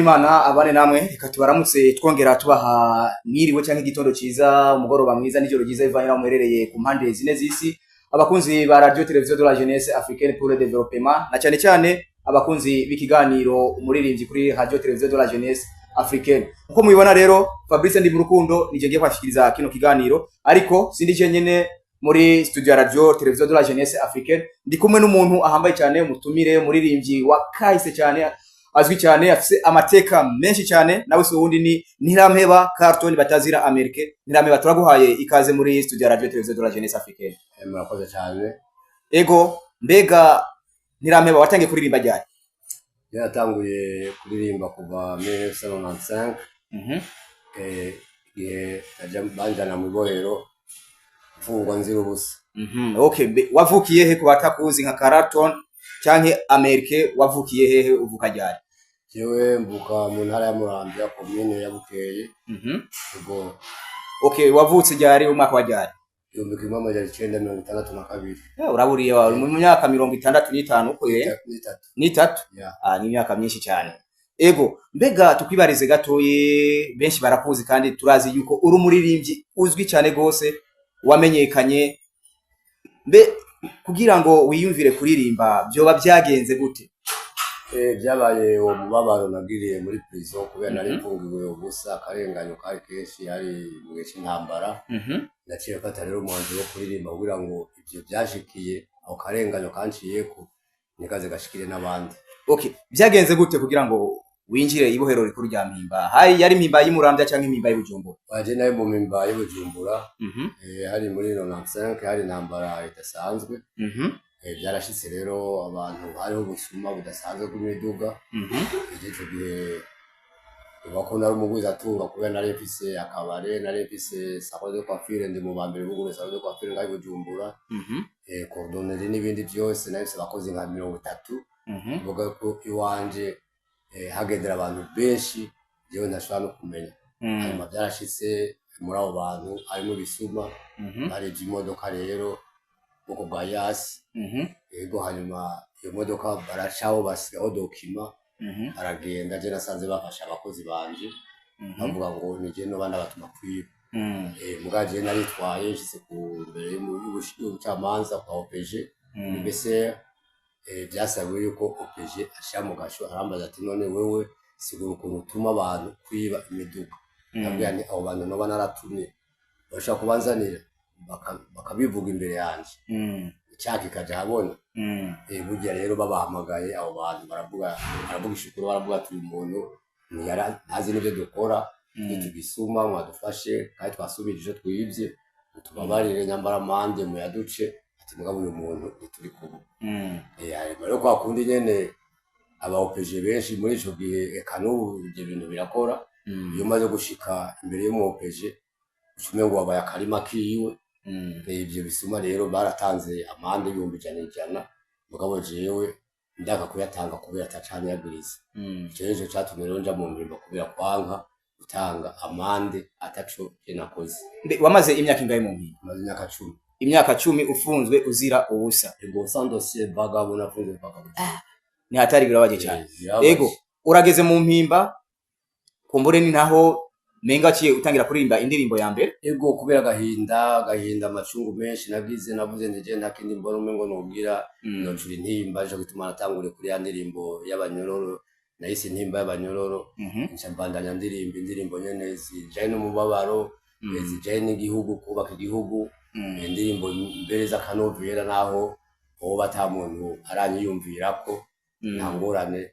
Y'Imana abane namwe. Reka tubaramutse, twongera tubaha mwiriwe canke igitondo ciza, umugoroba mwiza n'ijoro ryiza, bivanye n'aho muherereye ku mpande zine z'isi. Abakunzi ba Radio Télévision de la Jeunesse Africaine pour le Développement, na cyane cyane abakunzi b'ikiganiro Umuririmbyi kuri Radio Télévision de la Jeunesse Africaine. Uko mubibona rero, Fabrice Ndi mu Rukundo nije ngiye kwashikiriza kino kiganiro, ariko sindi je nyene muri studio ya Radio Télévision de la Jeunesse Africaine. Ndi kumwe n'umuntu ahambaye cyane, umutumire, umuririmbyi wa kahise cyane, azwi cyane, afise amateka menshi cyane. Nawe si uwundi, ni Ntirampeba Carton batazira Amerike. Ntirampeba, turaguhaye ikaze muri studio ya Radio Télévision de la Jeunesse Africaine. Murakoze cyane. Ego, mbega Ntirampeba, watangiye kuririmba ryari? Yatanguye kuririmba kuva 1995, igihe banjana mu ibohero mfungwa nzira ubusa. Okay, wavukiye he? Ku batakuzi nka Carton canke Amerike, wavukiye hehe, uvuka ryari? Jewe mvuka mu ntara ya Muramvya, komine ya Bukeye. Ubwo Okay, wavutse ryari, umwaka wa ryari? 1962. Uraburiye wawe mu myaka 65 uko ye? N'itatu. N'itatu. Ya. Ah, ni imyaka myinshi cyane. Ego, mbega tukwibarize gatoye, benshi barakuzi kandi turazi yuko uri umuririmbyi uzwi cyane gose, wamenyekanye. Mbe kugira ngo wiyumvire kuririmba byoba byagenze gute? Byabaye uwo mubabaro nagiriye muri prison, kubera nari mfungiwe ubusa, akarenganyo kari kenshi, hari mu gihe c'intambara. Naciye mfata rero umwanzuro wo kuririmba kugira ngo ivyo vyashikiye, ako karenganyo kanciyeko, ntikaze gashikire n'abandi. Okay, byagenze gute kugira ngo winjire ibohero rikuru rya Mpimba? Hari yari Mpimba y'Imuramvya canke Impimba y'Ibujumbura? Waje nayo mu Mpimba y'Ibujumbura. Hari muri 95, hari intambara idasanzwe. Byarashitse rero abantu, hariho ubusuma budasanzwe bw'imiduga. Ico gihe uba ko nari umugwizatunga, kubera nari mfise akabare, nari mfise salon de coiffure, ndi mu ba mbere buguruye salon de coiffure ngaho i Bujumbura, cordonnerie n'ibindi byose. Nari mfise abakozi nka 30. Kuvuga ko iwanje hagendera abantu benshi jewe ntashobora no kumenya. Hanyuma byarashitse muri abo bantu harimo ibisuma, barebye imodoka rero bwoko bwa Hiace. Yego, hanyuma iyo modoka baracaho, basigaho document, baragenda. Je nasanze bafashe abakozi banje, bavuga ngo nije noba ndabatuma kwiba. Muga je naritwaye, nshitse ku mbere y'ubucamanza kwa OPG, mbese byasabwe yuko OPG ashira mu gasho. Arambaza ati: "None wewe sigura ukuntu utuma abantu kwiba imiduga." Ndabwira nti: "Abo bantu noba naratumye bashobora kubanzanira bakabivuga imbere yanje, icyaha kikaja ahabona." Burya rero babahamagaye abo bantu, baravuga, baravuga ishukuru, baravuga ati: "Uyu muntu ntazi n'ibyo dukora, tugisuma mwadufashe kandi twasubije ivyo twibye, mutubabarire, nyambara amande muyaduce." Ati: "Mugabo uyu muntu ntituri kumwe." Hanyuma rero kwa kundi nyene aba OPG benshi muri ico gihe, eka n'ubu ivyo bintu birakora, iyo umaze gushika imbere y'umu OPG uca umengo wabaye akarima kiwe. Ivyo bisuma rero baratanze amande 100,000 100,000, mugabo jewe ndaka kuyatanga kubera atacanyagiriza. Ico nico catumye rero nja mu Mpimba, kubera kwanka gutanga amande ataco je nakoze. Mbe wamaze imyaka ingahe mu Mpimba? Maze imyaka 10. Imyaka 10 ufunzwe uzira ubusa? Ego, sans dossier, bagabo, nafunzwe bagabo. Ni hatari, birabaje cyane. Birababaje. Ego, urageze mu Mpimba, kumbure ni naho menga waciye utangira kuririmba indirimbo ya mbere? Ego, kubera agahinda, amacungu menshi nagize, navuze nti: "Je nta kindi mbona umengo nobwira, nocura intimba." Nico gituma natanguriye kuri ya ndirimbo y'abanyororo, nahise Intimba y'Abanyororo. Nca mbandanya ndirimba indirimbo nyene zijanye n'umubabaro, zijanye n'igihugu, kubaka igihugu, indirimbo mbere z'akanovera, naho hoba ata muntu aranyiyumvirako, nta ngorane.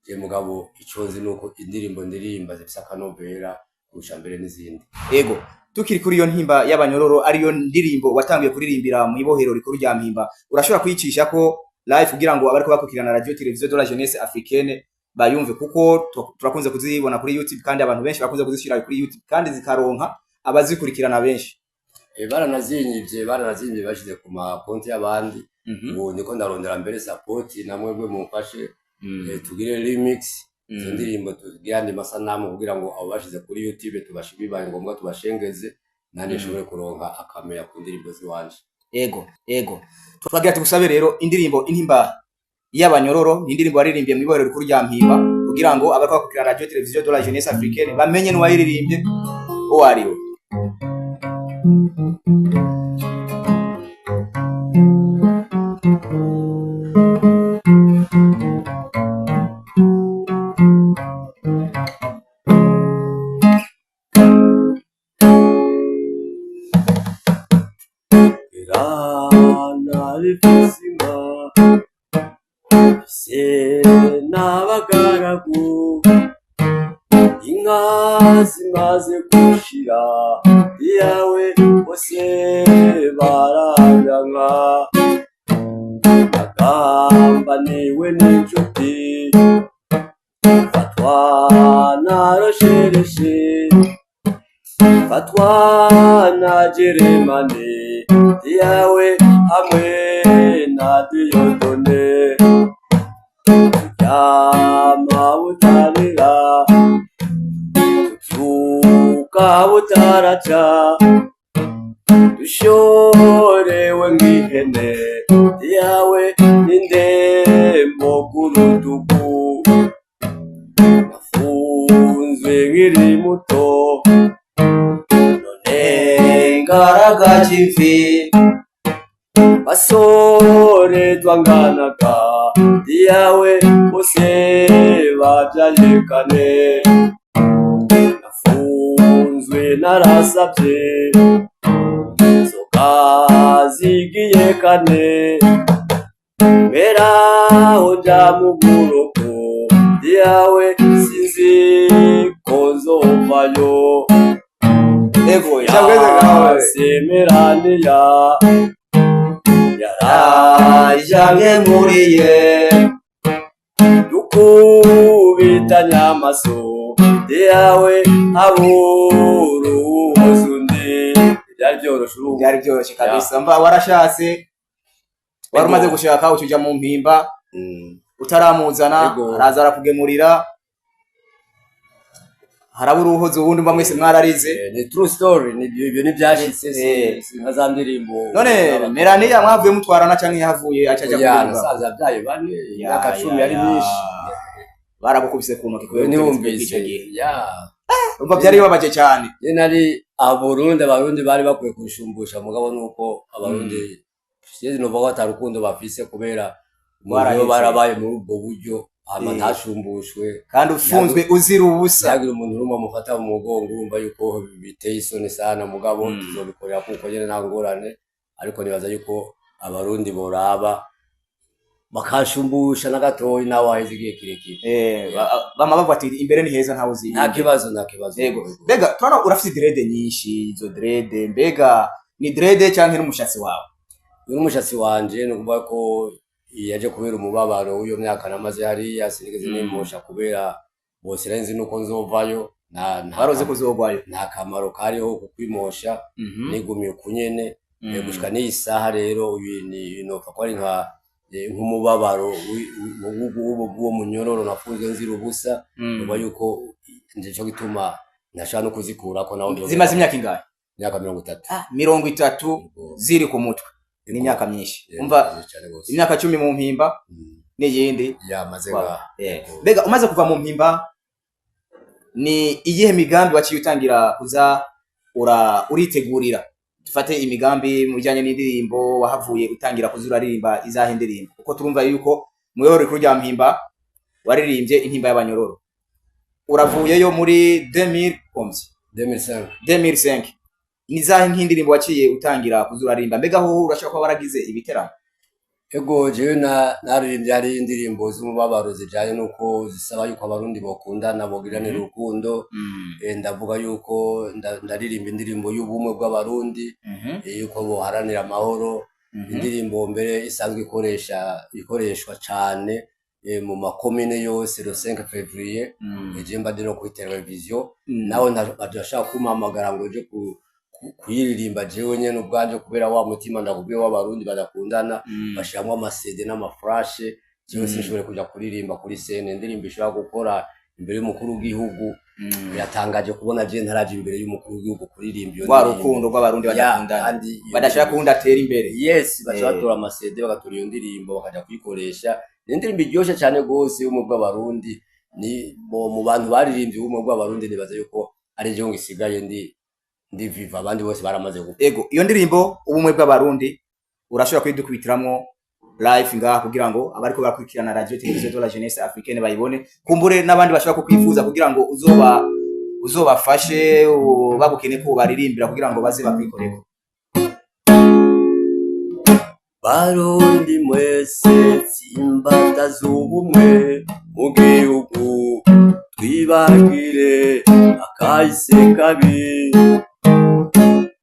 Je mugabo ico nzi nuko indirimbo ndirimba zifise akanovera kurusha mbere n'izindi. Ego, tukiri kuri iyo Ntimba y'Abanyororo, ariyo ndirimbo watangiye kuririmbira mu ibohero rikuru rya Mpimba, urashobora kuyicisha ko live kugira ngo abariko bakurikirana Radio Télévision de la Jeunesse Africaine bayumve? Kuko turakunze kuzibona kuri YouTube, kandi abantu benshi bakunze kuzishira kuri YouTube, kandi zikaronka abazikurikirana benshi. Baranazinyivye, bashize ku makonti y'abandi. Ubu ndiko ndarondera mbere support, namwebwe mumfashe, tugire remix izo ndirimbo, tugire andi masanamu kugira ngo abo bashize kuri YouTube bibaye ngombwa tubashengeze, nanje nshobore kuronka akameya ku ndirimbo ziwanje. Ego, twagira tugusabe rero indirimbo Intimba y'Abanyororo, ni indirimbo waririmbiye mu ibohero rikuru rya Mpimba, kugira Kugira ngo abariko bakurikira Radio Television de la Jeunesse Africaine bamenye n'uwayiririmbye uwo ari we. Irana rifise inka, ifise n'abagaragu, inka zimaze gushira, iyawe bose baranyanka, nagambaniwe n'inshuti, fatwa na roshereshe, fatwa na jeremane, iyawe hamwe na diyodone, turyama butarira, tuvyuka butaraca, dushorewe nk'ihene, iyawe n'indembo ku rutugu, nafunzwe nkiri muto, none ngaragaje imvi, basore twanganaga, iyawe bose bavyaye kane, nafunzwe narasavye, inzoga zigiye kane, meraho nja mu buroko, iyawe sinzi ko nzovayo. Ego, ijambo ngawe. Semeraniya Yarajamye nkuriye. Dukubitanye amaso, yawe habura uwoza undi. Byari byoroshe urumva. Byari byoroshye kabisa. Mva warashatse, wari umaze gushaka uca uja mu Mpimba utaramuzana, araza arakugemurira, harabura uwuhoza uwundi, mba mwese mwararize. Ni true story, ni ibyo ni byashitse, si nka za ndirimbo. None Melania mwavuye mutwarana canke yahavuye aca aja Oya, kubivuga? Nasanze yabyaye bane, imyaka 10 yari myinshi. Baragukubise ku ntoki kubera ubutegetsi Ntiwumvise bw'ico gihe. Ya. Umva, byari bibabaje cyane. Je nari abarundi, abarundi bari bakwiye kunshumbusha, mugabo nuko abarundi sizi novuga ko ata rukundo bafise, kubera umuntu Waraheze. yo barabaye muri ubwo buryo hama ntashumbushwe, kandi ufunzwe uzira ubusa. Ntihagire umuntu n'umwe amufata mu mugongo, urumva yuko biteye isoni sana, mugabo tuzobikorera kuko nyene nta ngorane, ariko nibaza yuko abarundi boraba bakanshumbusha na gatoyi, nawe waheze igihe kirekire. Bama bavuga ati imbere ni heza, ntawe uzi. Nta kibazo, nta kibazo. Yego. Mbega turabona urafite dread nyinshi, izo dread mbega ni dread canke n'umushatsi wawe? Uyu n'umushatsi wanje, ni ukuvuga ko yaje kubera umubabaro w'iyo myaka namaze hariya, sinigeze nimosha kubera bose nari nzi nuko nzovayo. Wari uzi ko uzogwayo? Nta kamaro kariho kukwimosha, nigumiye uku nyene gushika n'iyi saha. Rero uyu ni nopfa ko ari nka nk'umubabaro w'uwo munyororo nafunzwe nzira ubusa, nuba yuko nico gituma ntashobora no kuzikurako naho Zimaze imyaka ingahe? Imyaka 30. 30 Yego. ziri ku mutwe, ni imyaka myinshi. Umva, Cyane gose. imyaka 10 mu Mpimba n'iyindi Yamaze Wow. ngaha. Mbega umaze kuva mu Mpimba, ni iyihe migambi waciye utangira kuza uritegurira? Dufate imigambi mu bijyanye n'indirimbo, wahavuye utangira kuza uraririmba izahe ndirimbo? Kuko turumva yuko mu iyoborero rikuru rya Mpimba waririmbye Intimba y'Abanyororo. Uravuyeyo muri 2000 combien? 2005. 2005. Ni izahe nk'indirimbo waciye utangira kuza uraririmba? Mbega hoho urashobora kuba waragize ibiteramo? Ego, jewe naririmbye, hari indirimbo z'umubabaro zijanye n'uko zisaba yuko abarundi bokundana, bogiranira urukundo. Ndavuga yuko ndaririmba indirimbo y'ubumwe bw'abarundi, yuko boharanira amahoro, indirimbo mbere isanzwe ikoreshwa cane mu makomine yose le 5 février. Je mba ndi no kuri televiziyo, naho badashaka kumpamagara ngo nje kuyiririmba jewe nyene ubwanje, kubera wa mutima ndakubwiye w'abarundi badakundana, bashiramwo ama CD n'ama flash, jewe sinshobore kuja kuririmba kuri scène. Indirimbo ishobora gukora imbere y'umukuru w'igihugu, biratangaje kubona je ntaraja imbere y'umukuru w'igihugu kuririmba iyo Rwa ndirimbo. rukundo rw'abarundi Ya, badakundana, kandi iyo badashaka ndirimbo- kuwundi atera imbere. Yes, baca batora ama CD, bagatora iyo ndirimbo, bakaja kuyikoresha. Ni indirimbo iryoshe cane gose y'ubumwe bw'abarundi. Ni mu bantu baririmbye ubumwe bw'Abarundi, nibaza yuko ari jewe ngisigaye ndi vivant, abandi bose baramaze gupfa. Ego, iyo ndirimbo Ubumwe bw'Abarundi urashobora kuyidukubitiramwo live ngaha kugira ngo abariko barakurikirana Radio Télévision de la Jeunesse Africaine bayibone, kumbure n'abandi bashobora kukwifuza kugira ngo uzobafashe bagukene ko baririmbira kugira ngo baze bakwikoreko. Barundi mwese, tsimbataza ubumwe mu gihugu, twibagire akahise kabi.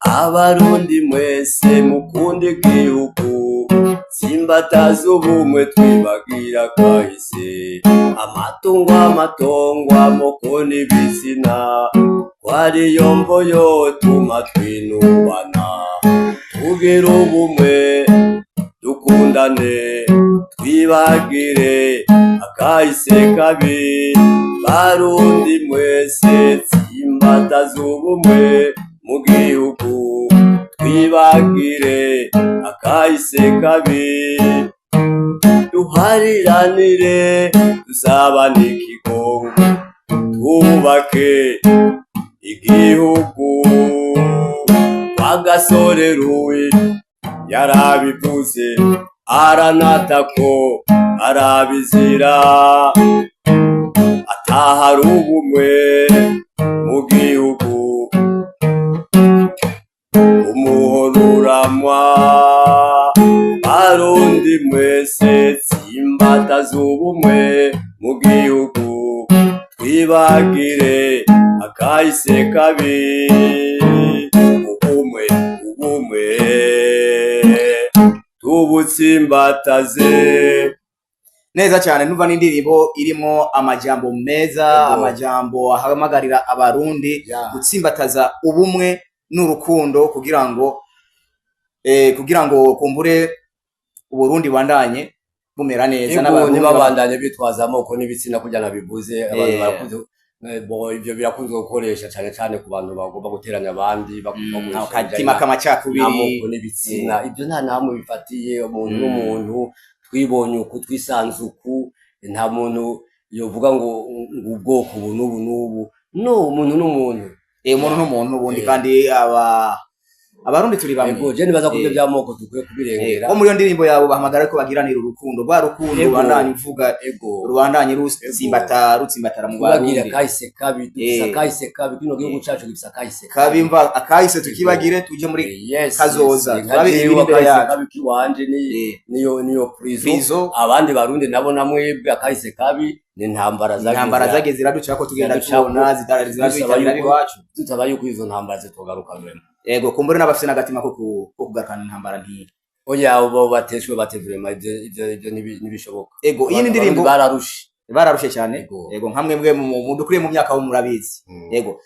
Abarundi mwese mukunda igihugu, tsimbataza ubumwe, twibagira akahise. Amatungo, amatongo, amoko n'ibitsina, kwariyo mvo yotuma twinubana. Tugire ubumwe, dukundane, twibagire akahise kabi. Barundi mwese, tsimbataza ubumwe mu gihugu, twibagire akahise kabi. Duhariranire, dusabane ikigongo, twubake igihugu. Rwagasore Louis yarabivuze, aranatako arabizira, atahari ubumwe mu gihugu, umuhoro uramwa. Barundi mwese, tsimbataza ubumwe mu gihugu, twibagire akahise kabi. Ubumwe, ubumwe tubutsimbataze. Neza cyane, numva n'indirimbo irimo amajambo meza, amajambo ahamagarira Abarundi gutsimbataza ubumwe n'urukundo kugira ngo kumbure Uburundi bandanye bumera neza. Ego, n'Abarundi ntibabandanye bitwaza amoko n'ibitsina kurya nabivuze. Abantu barakunze, bo ivyo birakunze gukoresha cane cane ku bantu bagomba guteranya abandi, bakoresha akatima ibijanye k'amacakubiri n'amoko n'ibitsina. Ibyo nta namwe bifatiye. Umuntu n'umuntu, twibonye uku, twisanze uku, nta muntu yovuga ngo ubwoko ubu n'ubu n'ubu. No, umuntu n'umuntu. Umuntu n'umuntu ubundi. Kandi Abarundi turi bamwe. Ego, je nibaza ko ivyo vy'amoko dukwiye kubirengera. Bo muri iyo ndirimbo yabo bahamagara ko bagiranira urukundo, rwa rukundo rubandanye uvuga, rubandanye rutsimbatara mu Tubagira Barundi. Kahise kabi dufise, akahise kabi kino gihugu cacu gifise akahise kabi. Mva akahise tukibagire, tuje muri kazoza, Nka turabe jewe ibiri imbere akahise yacu. kabi kiwanje ni niyo prison. Prison. Abandi Barundi nabo namwebwe akahise kabi ni intambara zagize Intambara zagiye ziraducako, tugenda ziraducako. tubona Dusaba ziraduhitanira yuko iwacu. Tutaba yuko izo ntambara zitogaruka vraiment. Yego, kumbure n'abafise n'agatima ko kugarukana intambara ntiyi. Oya, abo bateshwe bate vraiment, ivyo ntibishoboka. Ego, iyi ni indirimbo Abarundi bararushe. Bararushe cyane. Ego. Ego, nka mwebwe mudukuriye mu myaka ho murabizi. Ego,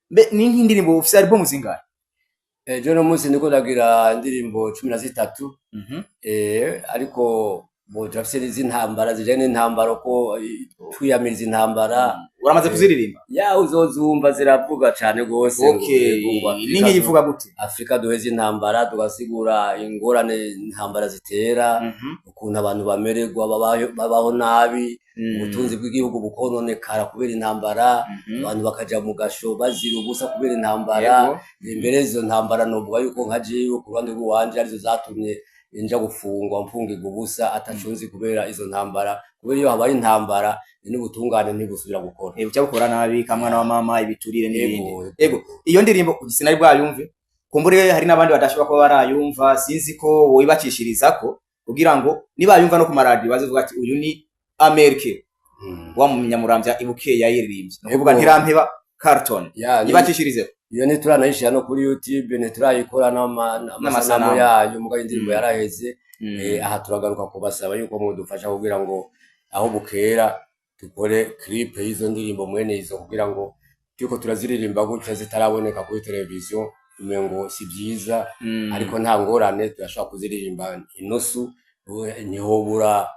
mbe ni nk'indirimbo ufise album zingahe? Ejo no munsi ndiko ndagira indirimbo 13. Ariko bo turafise n'iz'intambara, zijanye n'intambara, ko twiyamiriza intambara. Uramaze kuziririmba? Ya, uzozumva ziravuga cane gose ngo ego, ngo Ni Afrika nk'iyi ivuga gute? Afrika duheze intambara, tugasigura ingorane intambara zitera, ukuntu abantu bamererwa, babaho nabi, ubutunzi bw'igihugu bukononekara kubera intambara, abantu bakaja mu gasho bazira ubusa kubera intambara. Imbere izo ntambara novuga yuko nka jewe ku ruhande rw'iwanje arizo zatumye nja gufungwa, mfungirwa ubusa ataco nzi kubera izo ntambara, kubera iyo habaye intambara n'ubutungane ntibusubira gukora. Buca bukora nabi, kamwana wa mama, ibiturire n'ibindi. Ego. Ego, iyo ndirimbo sinari bwayumve, kumbure hari n'abandi badashobora kuba barayumva. Sinzi ko woyibacishirizako kugira ngo nibayumva no ku maradiyo bazovuga ati uyu ni Amerike wa Munyamuramvya ibukeye yayiririmbye, ni ukuvuga Ntirampeba Carlton. Ya, Ibacishirizeho. Iyo ntituranayishira no kuri YouTube, ntiturayikora n'amasanamu N'amasanamu. yayo, mugabo indirimbo yaraheze. Aha turagaruka kubasaba yuko mudufasha kugira ngo aho bukera dukore clip y'izo ndirimbo mwene izo, kugira ngo turiko turaziririmba gutya zitaraboneka kuri televiziyo umengo si byiza. Ariko nta ngorane, turashobora kuziririmba inusu, ntihobura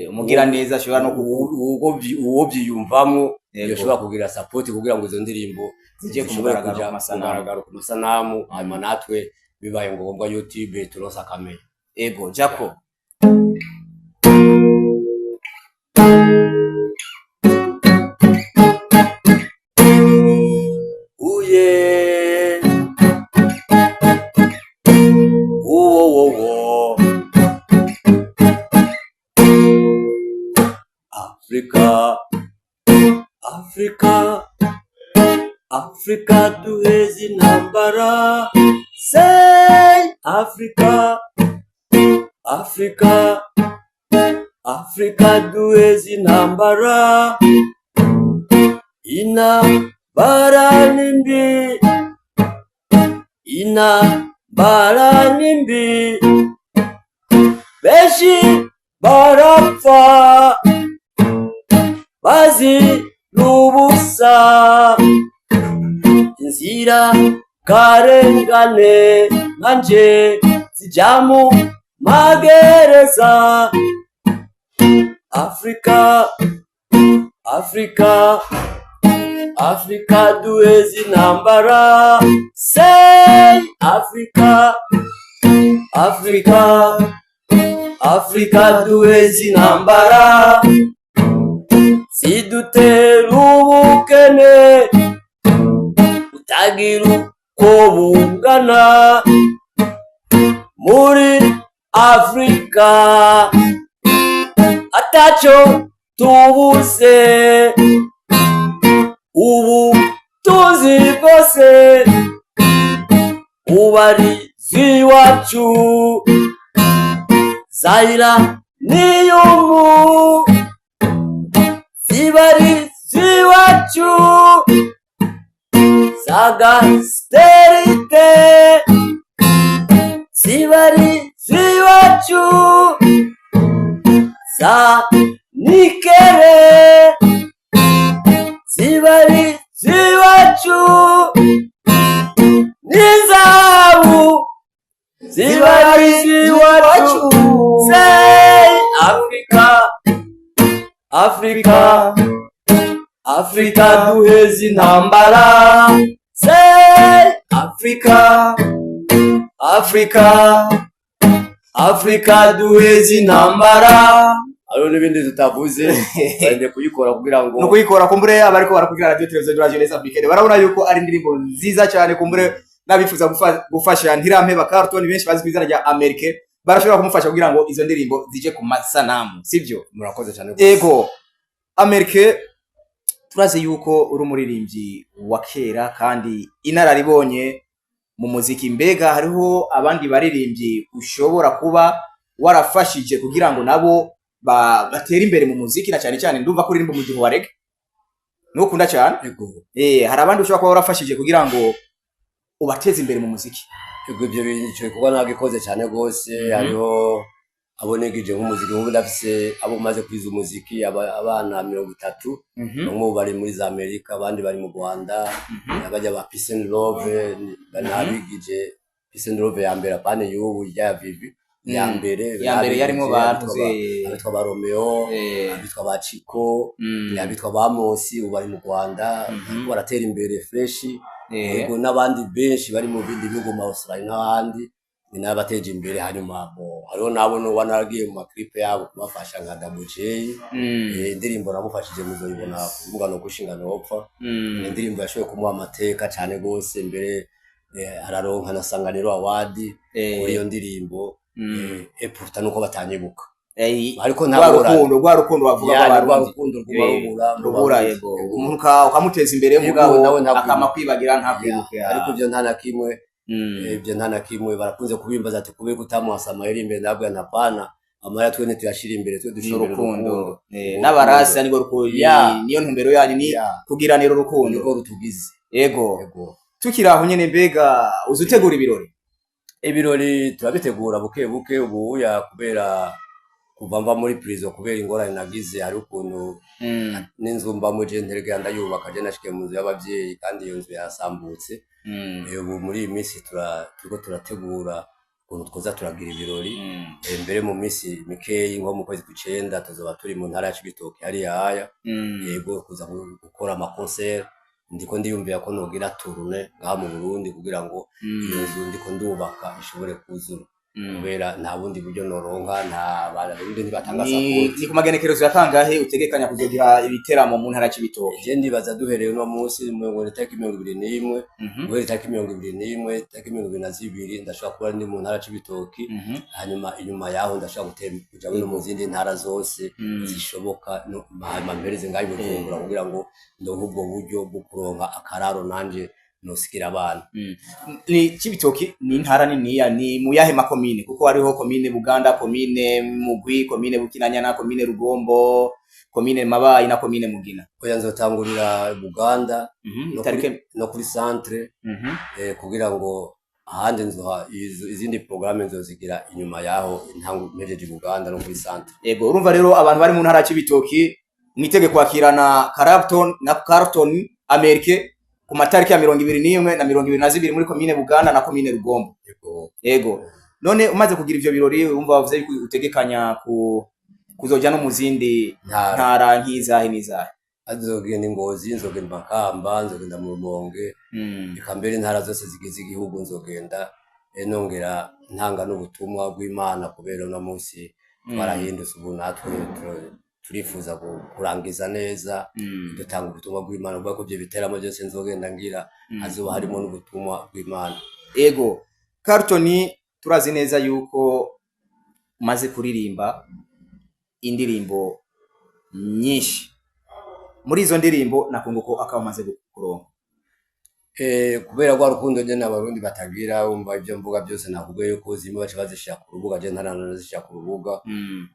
Umugira neza ashobora no uwo byiyumvamwo yoshobora kugira support kugira ngo izo ndirimbo Zije ku zishobore mugaragaro kuja ku masanamu. Mugaragaro ku masanamu, hanyuma natwe bibaye ngombwa YouTube turonse akamenya. Ego, jako. Afrika, Afrika duheze intambara. Say Afrika, Afrika, Afrika duheze intambara. Intambara ni mbi, intambara ni mbi, benshi barapfa bazira ubusa, inzira karengane nkanje zija mu magereza. Afrika, Afrika, Afrika duheze intambara. Say Afrika, Afrika, Afrika duheze intambara. Zidutera ubukene butagira uko bungana muri Afrika, ataco tubuze, ubutunzi bwose ubarizwa iwacu. Zayira niyumu zibarizwa iwacu, zagasterite zibarizwa iwacu, za nikere zibarizwa iwacu, n'izahabu zibarizwa iwacu. Say Afrika, Afrika, Afrika duheze intambara. Say Afrika, Afrika, Afrika duheze intambara. Hariho n'ibindi tutavuze, barinde kuyikora kugira ngo No kuyikora, kumbure abariko barakurikira Radio Television de la Jeunesse Africaine barabona yuko ari indirimbo nziza cyane. Kumbure n'abifuza gufasha Ntirampeba Carlton, benshi bazi ku izina rya Amerike, barashobora kumufasha kugira ngo izo ndirimbo zije ku masanamu, sibyo? Murakoze cyane rwose. Ego, Amerike, turazi yuko uri umuririmbyi wa kera kandi inararibonye mu muziki. Mbega hariho abandi baririmbyi ushobora kuba warafashije kugira ngo nabo batere imbere mu muziki? Na cyane cyane ndumva ko uririmba umudiho wa reggae, nukunda cyane. Ego. Hari abandi ushobora kuba warafashije kugira ngo ubateze imbere mu muziki? Ego, ibyo bintu, ico gikorwa nagikoze cyane rwose. Hariho abo nigije nk'umuziki, nk'ubu ndafise abo maze kwiza umuziki, abana 30. Bamwe ubu bari muri za Amerika, abandi bari mu Rwanda. Abajya ba Peace and Love nabigije Peace and Love ya mbere, apane y'ubu ya Vivi, ya mbere. Ya mbere yarimo Nabigije bantuze abitwa ba Romeo, abitwa ba Chico, abitwa ba Mosi ubu bari mu Rwanda, bariko baratera imbere fresh. Yego, n'abandi benshi bari mu bindi bihugu, mu Australia n'ahandi, ni n'abateje imbere. Hanyuma bo hariho nabo noba naragiye mu ma clip yabo kubafasha, nka Double J. Indirimbo namufashije muzoyibona ku rubuga no gushinga nopfa. Ni indirimbo yashoboye kumuha amateka cyane rwose, mbere araronka na Sanganiro Award kuri iyo ndirimbo. Et pourtant nuko batanyibuka, ariko rwa nta ngorane. Rukundo, rwa rukundo bavuga Ya, ni rwa rw'Abarundi. Rukundo rwuba rubura mu Rubura. Barundi. Yego. Yego. Umuntu ukamuteza imbere, Yego, mugabo nawe ntakwibuka. akama kwibagira, ntakwibuke. Ariko ibyo nta na kimwe. Ibyo nta na kimwe. Barakunze kubimbaza ati kubera utamuhasa amahera imbere, ndabwira nti apana, amahera twe ntituyashira imbere, twe dushira imbere n'urukundo. Urukundo. N'abarasi nirwo rukundo. Niyo ntumbero yanyu, ni kugiranira urukundo. Niko rutugize. Yego. Yego. Tukiri aho nyene, mbega uzi utegura ibirori? Ibirori turabitegura buke buke ubuya, kubera kuva mva muri prison, kubera ingorane nagize, hari ukuntu n'inzu mbamo je nteregera ndayubaka. Je nashikiye mu nzu y'abavyeyi kandi iyo nzu yasambutse. Ubu muri iyi minsi turiko turategura ukuntu twoza turagira ibirori. Mbere mu minsi mikeyi, nko mu kwezi kw'icenda, tuzoba turi mu ntara ya Cibitoke hariya haya. Yego, kuza gukora ama concert. Ndiko ndiyumvira ko nogira tournée ngaha mu Burundi kugira ngo iyo nzu ndiko ndubaka ishobore kuzura. Kubera nta bundi buryo noronka, nta barundi ntibatanga Ni support. Ni ku magenekerezo ya kangahe utegekanya kuzogira ibiteramo mu ntara ya Cibitoke? Je ndibaza duhereye uno munsi ngo ni tariki 21, guhera itariki 21, itariki 22 ndashobora kuba ndi mu ntara Cibitoki. Hanyuma inyuma yaho ndashobora kuja no mu zindi ntara zose zishoboka, hanyuma mpereze ngaho i Bujumbura kugira ngo ndonke ubwo buryo bwo kuronka akararo nanje nosigira abana. Ni Cibitoki ni intara niniya, ni mu yahe makomine? Kuko hariho komine Buganda, komine Mugwi, komine Bukinanyana, komine Rugombo, komine Mabayi na komine Mugina. Oya, nzotangurira Buganda no Itariki no kuri centre, kugira ngo ahandi nzoha izindi programme nzozigira inyuma yaho intango mpejeje Buganda no kuri centre. Yego, urumva rero abantu bari mu ntara ya Cibitoki mwitege kwakirana Clapton na Carlton Amerike ku matariki ya 21 na 22 muri komine Buganda na komine Rugombo. Yego. Yego. None umaze kugira ivyo birori, urumva wavuze yuko utegekanya ku kuzoja no mu zindi ntara. Ntara nk'izahe n'izahe? Nzogenda i Ngozi, nzogenda Makamba, nzogenda mu Rumonge, eka mbere intara zose zigize igihugu nzogenda, nongera ntanga n'ubutumwa bw'Imana, kubera uno munsi twarahindutse, ubu natwe turifuza kurangiza neza dutanga ubutumwa bw'Imana, kuvuga ko ivyo biteramo byose nzogenda ngira hazoba harimo n'ubutumwa bw'Imana. Ego, Carlton, turazi neza yuko umaze kuririmba indirimbo nyinshi. Muri izo ndirimbo nakunguko akaba umaze kuronka? Kubera rwa rukundo nyene abarundi batagira, wumva ivyo mvuga byose nakubwiye yuko zimwe baca bazishira ku rubuga, je ntaranazishira ku rubuga,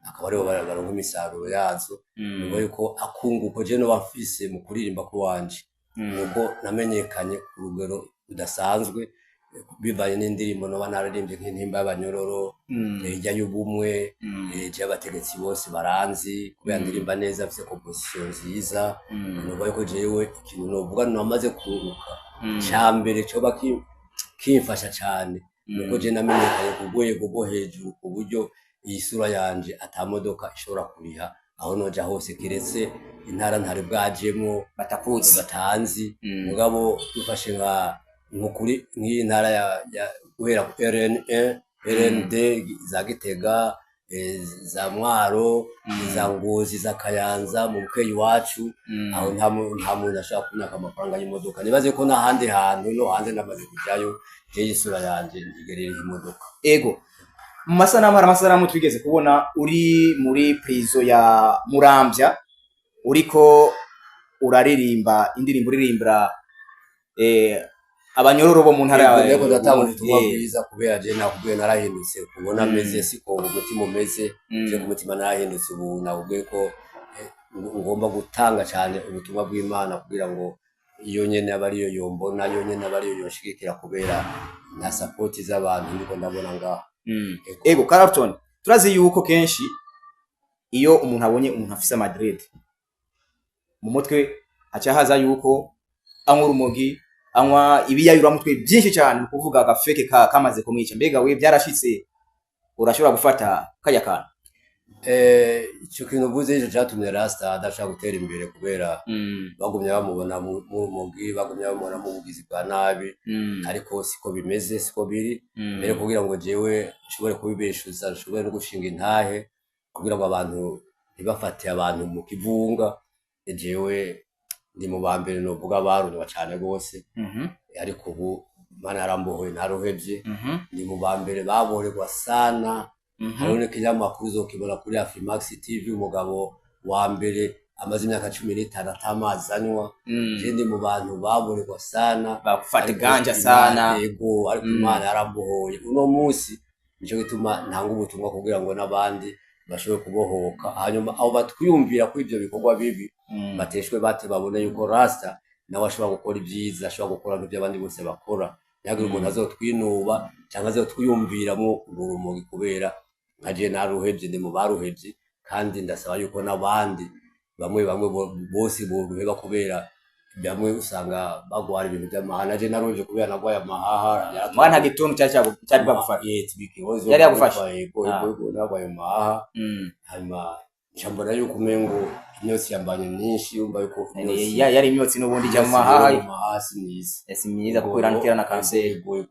akaba aribo baronka imisaruro yazo. Nuvuga yuko akunguko je noba mfise mu kuririmba kw'iwanje nuko namenyekanye ku rugero rudasanzwe, bivanye n'indirimbo noba nararimbye nk'intimba y'abanyororo, hirya y'ubumwe, je abategetsi bose baranzi kubera ndirimba neza, mfise composition nziza. Nuvuga yuko jewe ikintu novuga namaze kunguka ca mbere coba kimfasha cane nuko je namenyekanye ku rwego rwo hejuru, ku buryo iyi sura yanje ata modoka ishobora kuriha aho noja hose, kiretse intara ntari bwajemwo batakuzi, batanzi. Mugabo dufashe nko kuri nk'iyi ntara ya guhera ku RN1, RND, za Gitega, za Mwaro, za Ngozi, za Kayanza, mu Bukeye iwacu, aho nta muntu ashobora kunyaka amafaranga y'imodoka. Nibaze ko n'ahandi hantu no hanze namaze kujayo, jewe isura yanje ntigerera imodoka. Ego, mu masanamu, hari amasanamu twigeze kubona uri muri prison ya Muramvya uriko uraririmba indirimbo, uririmbira abanyororo bo mu ntara Yego, ndiko ndatanga ubutumwa bwiza, kubera je nakubwiye narahindutse, kubona meze siko umutima umeze. Je ku mutima narahindutse, ubu nakubwiye ko ngomba gutanga cyane ubutumwa bw'Imana kugira ngo iyo nyene aba ariyo yombona, iyo nyene aba ariyo yonshigikira, kubera nta support z'abantu ndiko ndabona ngaha. Ego. Ego, Clapton, turazi yuko kenshi iyo umuntu abonye umuntu afise amadread mu mutwe haca haza yuko anywa urumogi, anywa ibiyayuramutwe byinshi cyane, ni ukuvuga agafeke kamaze kumwica. Mbega we byarashitse urashobora gufata kajya kantu? Ico kintu uvuze nico catumye Rasta adashaka gutera imbere, kubera bagumye bamubona mu rumogi, bagumye bamubona mu bugizi bwa nabi, ariko siko bimeze, siko biri. Mbere kugira ngo jewe nshobore kubibeshuza, nshobore no gushinga intahe kugira ngo abantu ntibafate abantu mu kivunga, jewe ndi mu ba mbere novuga barundwa cane gose, ariko ubu Imana yarambohoye, naruhevye. Ndi mu ba mbere baborerwa sana. Hariho n'ikinyamakuru uzokibona kuri Afrimax TV, umugabo wa mbere amaze imyaka 15 atamazi anywa. Je ndi mu bantu baborerwa sana. Bafata Ariko ganja sana. Yego, ariko Imana yarambohoye uno munsi, nico gituma ntanga ubutumwa kugira ngo n'abandi bashobore kubohoka, hanyuma abo batwiyumvira ko ivyo bikorwa bibi bateshwe bate, babone yuko Rasta nawe ashobora gukora ibyiza, ashobora gukora nk'ibyo abandi bose bakora. Ntihagire umuntu azotwinuba cyangwa azotwiyumviramo urumogi, kubera nka je naruhevye, ndi mu baruhevye, kandi ndasaba yuko n'abandi bamwe bamwe bose boruheba, kubera bamwe usanga bagwara ibintu by'amahaha. Naje naruhevye kubera nagwaye amahaha. Mwana, nta gituntu cyari bwagufasha? Tuberculose. Yari yagufashe? Yego. Yego, nagwaye amahaha, hanyuma nca mbona yuko umengo imyotsi yambanye myinshi, yumva yuko imyotsi Yari imyotsi n'ubundi ijya mu mahaha. Mu mahaha si myiza. Si myiza kuko irantera na kanseri. Yego.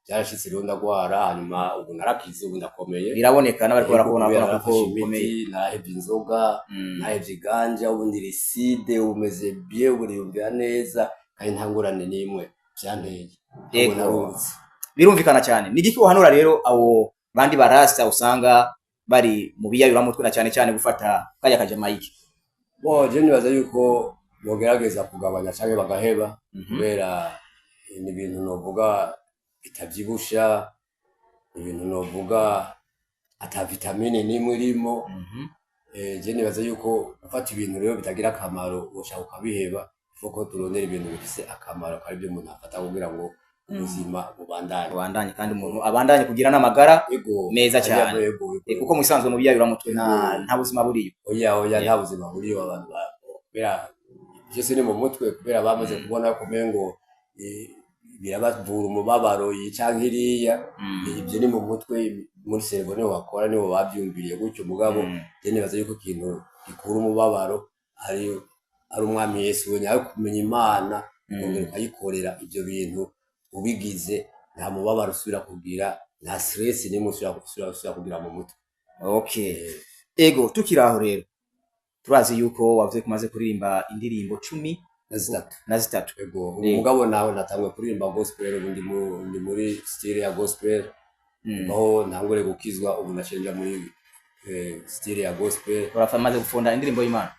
Byarashitse rero ndagwara, hanyuma ubu narakize, ubu ndakomeye. Biraboneka n'abariko Yego, barakubona kubera bakabona kuko narafashe ukomeye. imiti, narahevye inzoga, narahevye iganja, ubu ndi lucide, ubu meze bien, ubu niyumvira neza kandi nta ngorane n'imwe vyanteye. Ubu narungutse. Birumvikana cyane. Ni igiki uhanura rero abo bandi barasta usanga bari mu biyayuramutwe, na cyane cyane gufata kajya kajamayike? Bo je nibaza yuko bogerageza kugabanya canke bagaheba, kubera ni ibintu novuga bitavyibusha, ibintu novuga ata vitamine n'imwe irimo. Je nibaza yuko gufata ibintu rero bitagira akamaro woshaka ukabiheba, kuko turondera ibintu bifise akamaro, akaba arivyo umuntu afata kugira ngo ubuzima bubandanye. Abandanye, kandi umuntu abandanye kugira n'amagara meza cyane. Yego, yego. Kuko mu bisanzwe mu biyayuramutwe nta buzima buriyo. Oya, oya, nta buzima buriyo. Abantu kubera byose ni mu mutwe, kubera bamaze kubona ko umengo birabavura umubabaro iyi canke iriya. Ibyo ni mu mutwe, muri cerveau niho bakora, niho bavyumviriye gutyo. Mugabo je nibaza yuko ikintu gikura umubabaro ari umwami Yesu wenyine, ari kumenya Imana, ukongera ukayikorera. Ibyo bintu ubigize, nta mubabaro usubira kugira, nta stress nimwe usubira kugira mu mutwe. Okay. Ego, tukiri aho rero, turazi yuko wavuze ko umaze kuririmba indirimbo 13. Na 3. Ego, ubu mugabo nawe natanguye kuririmba gospel, ubu ndi muri style ya gospel. Aho ntangure gukizwa, ubu naciye nja muri style ya gospel. Uramaze gufunda indirimbo y'Imana?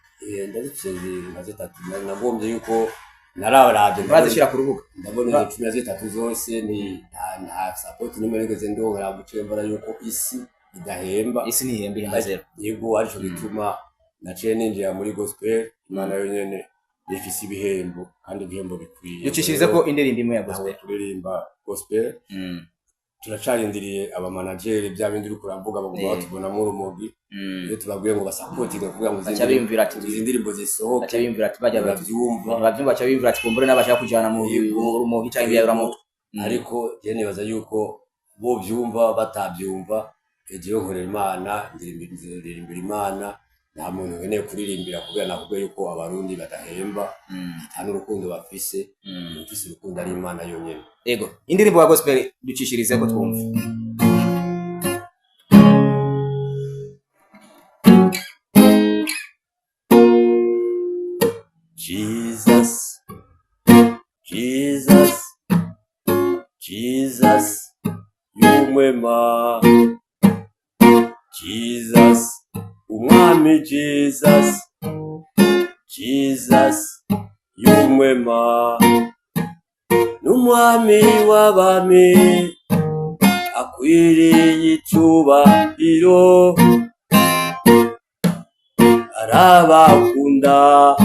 Ndazifise nka zitatu. Nagombye yuko nararavye, Urazishyira ku rubuga? ndabona izo 13 zose ni nta support nimwe nigeze ndonka. Guciye mbona yuko isi idahemba. Isi ntihemba, ihemba zero. Yego, arico gituma naciye ninjira muri gospel. Imana yonyene ifise ibihembo, kandi ibihembo bikwiye. Ducishirize ko indirimbo imwe ya Ntabwo gospel. kuririmba gospel. Turacarindiriye abamanageri, bya bindi uriko uravuga, baguma batubonamo urumogi. Iyo tubabwiye ngo basapotinge kugira ngo izi Baca biyumvira ati izi ndirimbo zisohoke, baca biyumvira ati bajya bati bavyumva. Bavyumva, baca biyumvira ati kumbure n'abashaka kujana mu mu rumogi canke ibiyayuramutwe. Ariko je nibaza yuko bo vyumva batavyumva, jewe nkorera Imana, ndirimbira Imana. Nta muntu nkeneye kuririmbira, kubera nakubwiye yuko Abarundi badahemba, ata n'urukundo bafise. Ufise urukundo ari Imana yonyene. Ego, indirimbo ya gospel ducishirize ko twumve. Jesus, Jesus, Jesus, y'umwema. Jesus, umwami Jesus, Jesus, y'umwema. N'umwami w'abami, akwiriye icubahiro, arabakunda,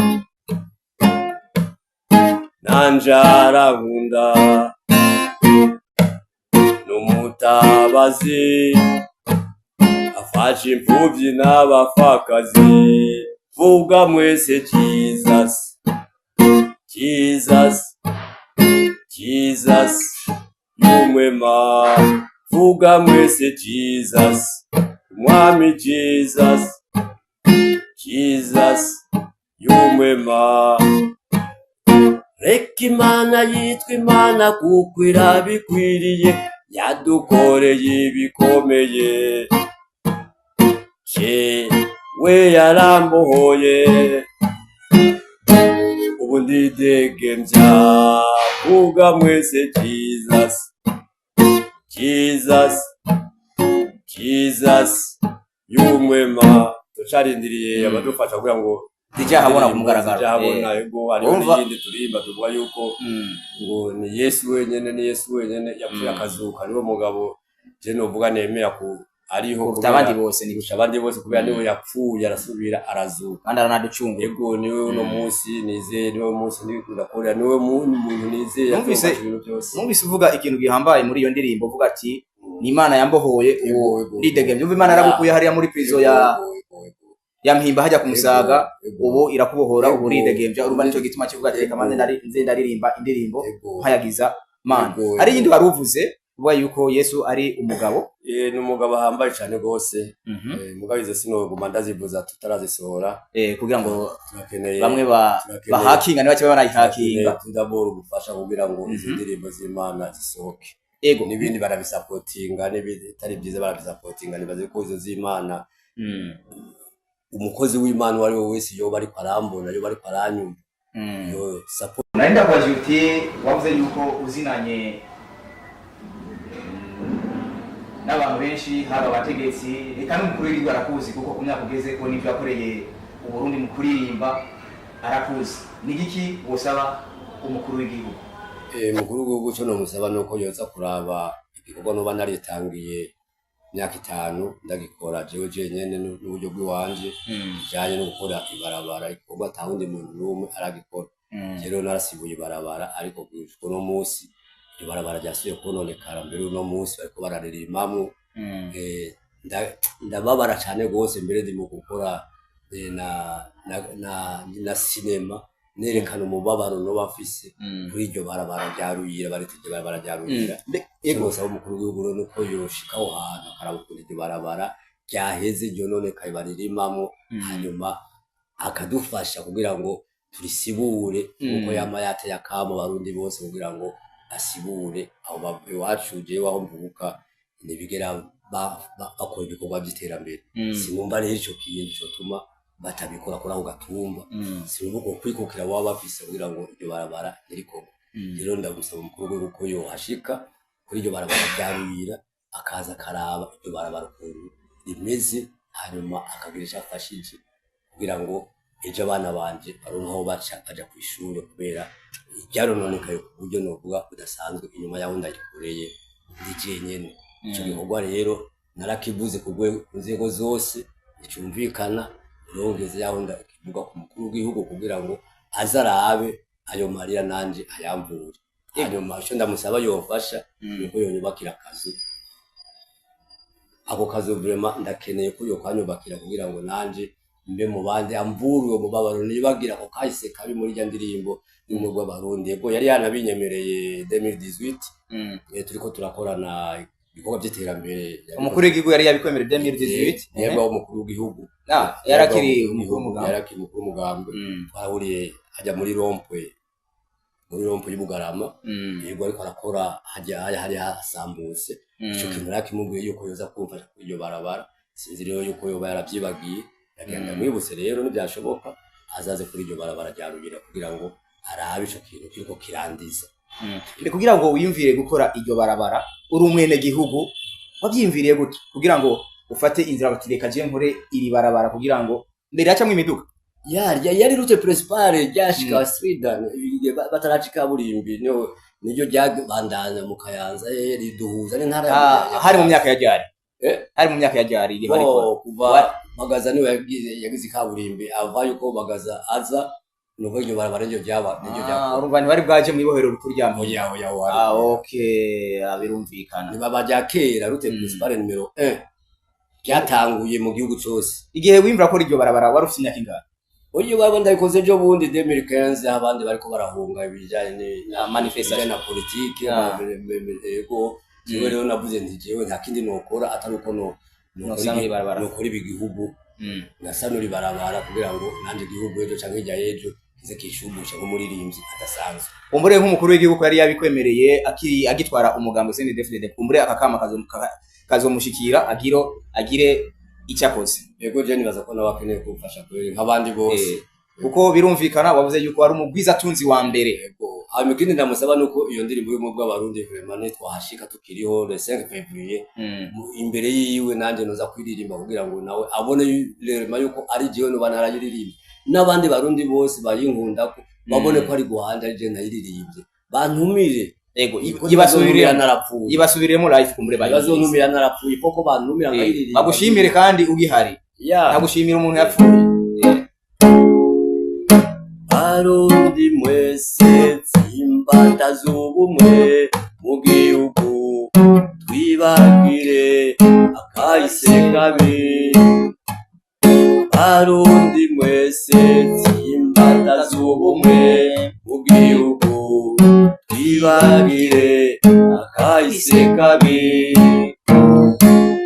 nanje arankunda, n'umutabazi, afasha imfuvyi n'abapfakazi. Vuga mwese: Jesus, Jesus, Jesus, y'umwema. Vuga mwese: Jesus, umwami Jesus, Jesus, y'umwema. Reka Imana yitwa Imana, kuko irabikwiriye, yadukoreye ibikomeye. Jewe yarambohoye, ubu ndidegemvya. Vuga mwese: Jesus, Jesus, Jesus, y'umwema. Tucarindiriye abadufasha kugira ngo Zijya ahabona ku mugaragaro. Zijya ahabona. Ego, hariho n'iyindi turirimba tuvuga yuko ngo ni Yesu wenyene, ni Yesu wenyene yapfuye akazuka, niwe mugabo je novuga nemera ku ariho Kuruta abandi bose ni kurusha abandi bose, kubera niwe yapfuye arasubira arazuka. Kandi aranaducungura. Ego, niwe uno munsi nizeye, niwe munsi ndakorera, niwe muntu nizeye azofasha ibintu byose. Numvise uvuga ikintu gihambaye muri iyo ndirimbo, uvuga ati ni Imana yambohoye, ubu Ego, ego. ndidegemvya. Umva, Imana yaragukuye hariya muri prison ya Ego, ego, ego. ya Mpimba hajya ku Musaga, Ego. ubu irakubohora, ubu Ego. uridegemvya. Urumva nico gituma kivuga ati reka manze nze ndaririmba indirimbo mpayagiza Mana. Ego, Hari ego. iyindi wari uvuze uvuga yuko Yesu ari umugabo. Ni umugabo ahambaye cyane rwose. Mugabo izo sinoguma ndazivuza tutarazisohora. Kugira ngo Turakeneye bamwe turakeneye bahakinga niba kiba banayihakinga. Tudabora ubufasha kugira ngo izo ndirimbo z'Imana zisohoke. Ego. N'ibindi barabisapotinga, n'ibitari byiza barabisapotinga. Nibaze ko izo z'Imana, umukozi w'Imana uwo ari we wese yoba ariko arambona, yoba ariko aranyumva, yo support. Nari ndakubajije uti wavuze yuko uzinanye n'abantu benshi, haba abategetsi, reka n'umukuru w'igihugu arakuzi, kuko ku myaka ugeze ko n'ibyo yakoreye Uburundi mu kuririmba arakuzi. Ni igiki wosaba umukuru w'igihugu? Mukuru w'igihugu, cyo nomusaba nuko yoza kuraba igikorwa noba naritangiye imyaka 5 ndagikora jewe jenyene n'uburyo bw'iwanje, bijanye no gukora ibarabara, igikorwa ata wundi muntu n'umwe aragikora. Rero narasibuye ibarabara, ariko gushika uno munsi iryo barabara ryasubiye kononekara. Mbere uno munsi bariko bararirimamwo. Ndababara cane gose. Mbere ndimo gukora na sinema nerekana umubabaro noba mfise kuri iryo barabara rya Ruyira, barita iryo barabara rya Ruyira. Icyo nosaba umukuru w'igihugu rero nuko yoshika aho hantu akaraba ukuntu iryo barabara ryaheze ryononekaye baririmamwo, hanyuma akadufasha kugira ngo turisibure, nkuko yama yateye akamo Abarundi bose kugira ngo basibure aho iwacu. Jewe aho mvuka ntibigera bakora ibikorwa vy'iterambere. Sinumva rero ico kintu cotuma batabikora kuri ako gatumba. Sinumva uko kwikukira baba bafise kugira ngo iryo barabara ntirikorwe. Rero ndamusaba umukuru w'igihugu ko yohashika kuri iryo barabara rya Ruyira, akaza akaraba iryo barabara ukuntu rimeze, hanyuma akagira ico afashije kugira ngo ejo abana banje baronke aho baca baja kw'ishure, kubera ryarononekaye ku buryo novuga budasanzwe inyuma yaho ndarikoreye ndi jenyene. Ico gikorwa rero narakivuze ku nzego zose, nticumvikana. Urongeze yaho ndakivuga ku mukuru w'igihugu kugira ngo aze arabe ayo marira nanje ayamvure. Hanyuma ico ndamusaba yofasha nuko yonyubakira akazu. Ako kazu vraiment ndakeneye ko yokanyubakira kugira ngo nanje mbe mu bandi, amvure uwo mubabaro, nibagira ako kahise kabi muri rya ndirimbo y'ubumwe bw'Abarundi. Yego, yari yanabinyemereye 2018, turiko turakorana ibikorwa vy'iterambere. Umukuru w'igihugu yari yabikwemereye 2018? Yego, umukuru w'igihugu. Ah, yarakiri umukuru w'umugambi. Yarakiri umukuru w'umugambi. Twarahuriye hajya muri rond-point, muri rond-point y'Ubugarama. Yego, ariko arakora hajya hari hasambutse. Ico kintu narakimubwiye yuko yoza kumfasha kuri iryo barabara. Sinzi rero yuko yoba yaravyibagiye. Ndagenda mwibutse rero, nivyashoboka azaze kuri iryo barabara rya Ruyira kugira ngo arabe ico kintu kiriko kirandiza. Ni kugira ngo wiyumvire gukora iryo barabara uri umwene gihugu, wavyiyumviriye gute kugira ngo ufate inzira bati reka je nkore iri barabara, kugira ngo mbere hacamwo imiduga? Yarya yari route principale ryashika Sweden bataraca ikaburimbi, niyo niryo ryabandanya mu Kayanza, riduhuza n'intara Hari mu myaka ya ryari? Eh? Hari mu myaka ya ryari iri barikora? Bo, kuva Bagaza niwe yagize ikaburimbi, ava yuko Bagaza aza, nuko iryo barabara niryo ryaba niryo ryakora. Urumva ntibari bwaje mw'ibohero rikuru rya Mpimba? Oya, oya, oya. Ah, okay. Ah, birumvikana. Nibaba rya kera, route principale numéro 1 ryatanguye mu gihugu cose. Igihe wiyumvira ko iryo barabara wari ufite imyaka ingahe? Oyo baba ndabikoze ejo bundi 2015, abandi bariko barahunga ibijanye Ah, manifestation. ibijanye na politike. Yego, jewe rero navuze nti jewe nta kindi nokora atari uko no nokora Nosanura ibarabara. Nokora ibi gihugu, ngasanura ibarabara kugira ngo nanje igihugu ejo canke hirya y'ejo kize kishumbushe nk'umuririmbyi adasanzwe. Kumbure nk'umukuru w'igihugu yari yabikwemereye akiri agitwara umugambi CNDD-FDD, kumbure aka kama kazomushikira agire icyo akoze. Yego, je nibaza ko nawe akeneye kumfasha kubera nk'abandi bose. Kuko birumvikana wavuze yuko wari umugwizatunzi wa mbere. Yego, hanyuma ikindi ndamusaba nuko iyo ndirimbo y'ubumwe bw'Abarundi vraiment nitwahashika tukiriho le 5 février, imbere yiwe nanje noza kwiririmba kugira ngo nawe abone rema yuko ari jewe noba narayiririmba, n'abandi Barundi bose bayinkundako babone ko ari guhanja ari jewe nayiririmbye, bantumire. Yego, Kuko yibasubirire ntibazontumira narapfuye. Yibasubiriremo live kumbure bayumvise. Ntibazontumira narapfuye, koko bantumira nkayiririmba. Bagushimire kandi ugihari. Ya. Ntagushimira umuntu yapfuye. Barundi mwese, tsimbataza ubumwe mu gihugu, twibagire akahise kabi. Barundi mwese, tsimbataza ubumwe mu gihugu, twibagire akahise kabi.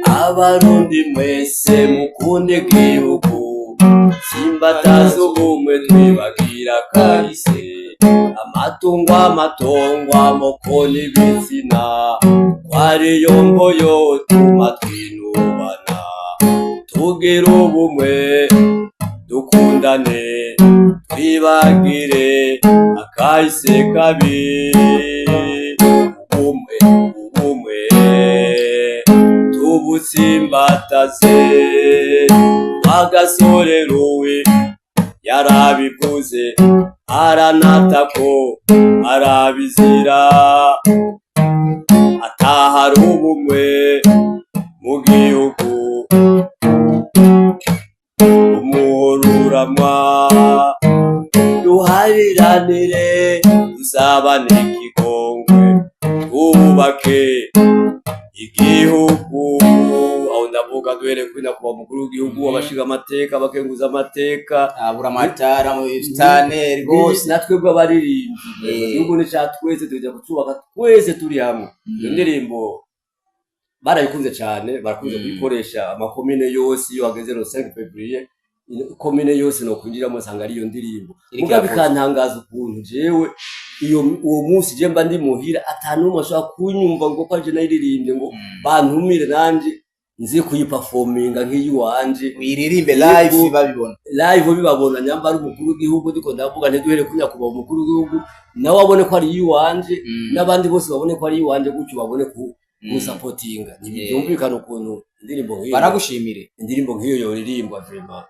Abarundi mwese mukunde igihugu, tsimbataza ubumwe, twibagira kahise. Amatungo, amatongo, amoko n'ibitsina, kwariyo mvo yotuma twinubana. Tugire ubumwe, dukundane, twibagire akahise kabi. Ubumwe, ubumwe tubutsimbataze. Agasore ruwe yarabivuze, aranatako arabizira, atahari ubumwe mu gihugu umuhoruramwa. Duhariranire, dusabane ikigongwe, twubake igihugu. Aho ndavuga duhereye kuri nyakubahwa umukuru w'igihugu, abashinga amateka, abakenguza amateka, Abura amatara mu bitaneri bose. Natwe bw'abaririmbyi. Igihugu ni ca twese, tuja kucubaka twese turi hamwe. Iyo ndirimbo barayikunze cane, barakunze kuyikoresha amakomine yose. Iyo hageze le 5 février, komine yose no kwinjiramo nsanga ari iyo ndirimbo. Iriko Muga iravuzwa. bikantangaza ukuntu jewe iyo uwo munsi je mba ndi muhira, ata n'umwe ashobora kunyumva ngo ko aje nayiririmbye, ngo bantumire nanje nze kuyiperforminga nk'iyiwanje. Uyiririmbe live. Yego. Babibona. Live bibabona. Nyamba ari umukuru w'igihugu, ndiko ndavuga ntiduhere ku nyakubahwa umukuru w'igihugu, nawe abone ko ari iyiwanje, n'abandi bose babone ko ari iyiwanje, gutyo babone ku kusapotinga. Ntibyumvikana ukuntu indirimbo nk'iyo, Baragushimire. indirimbo nk'iyo yoririmbwa vraiment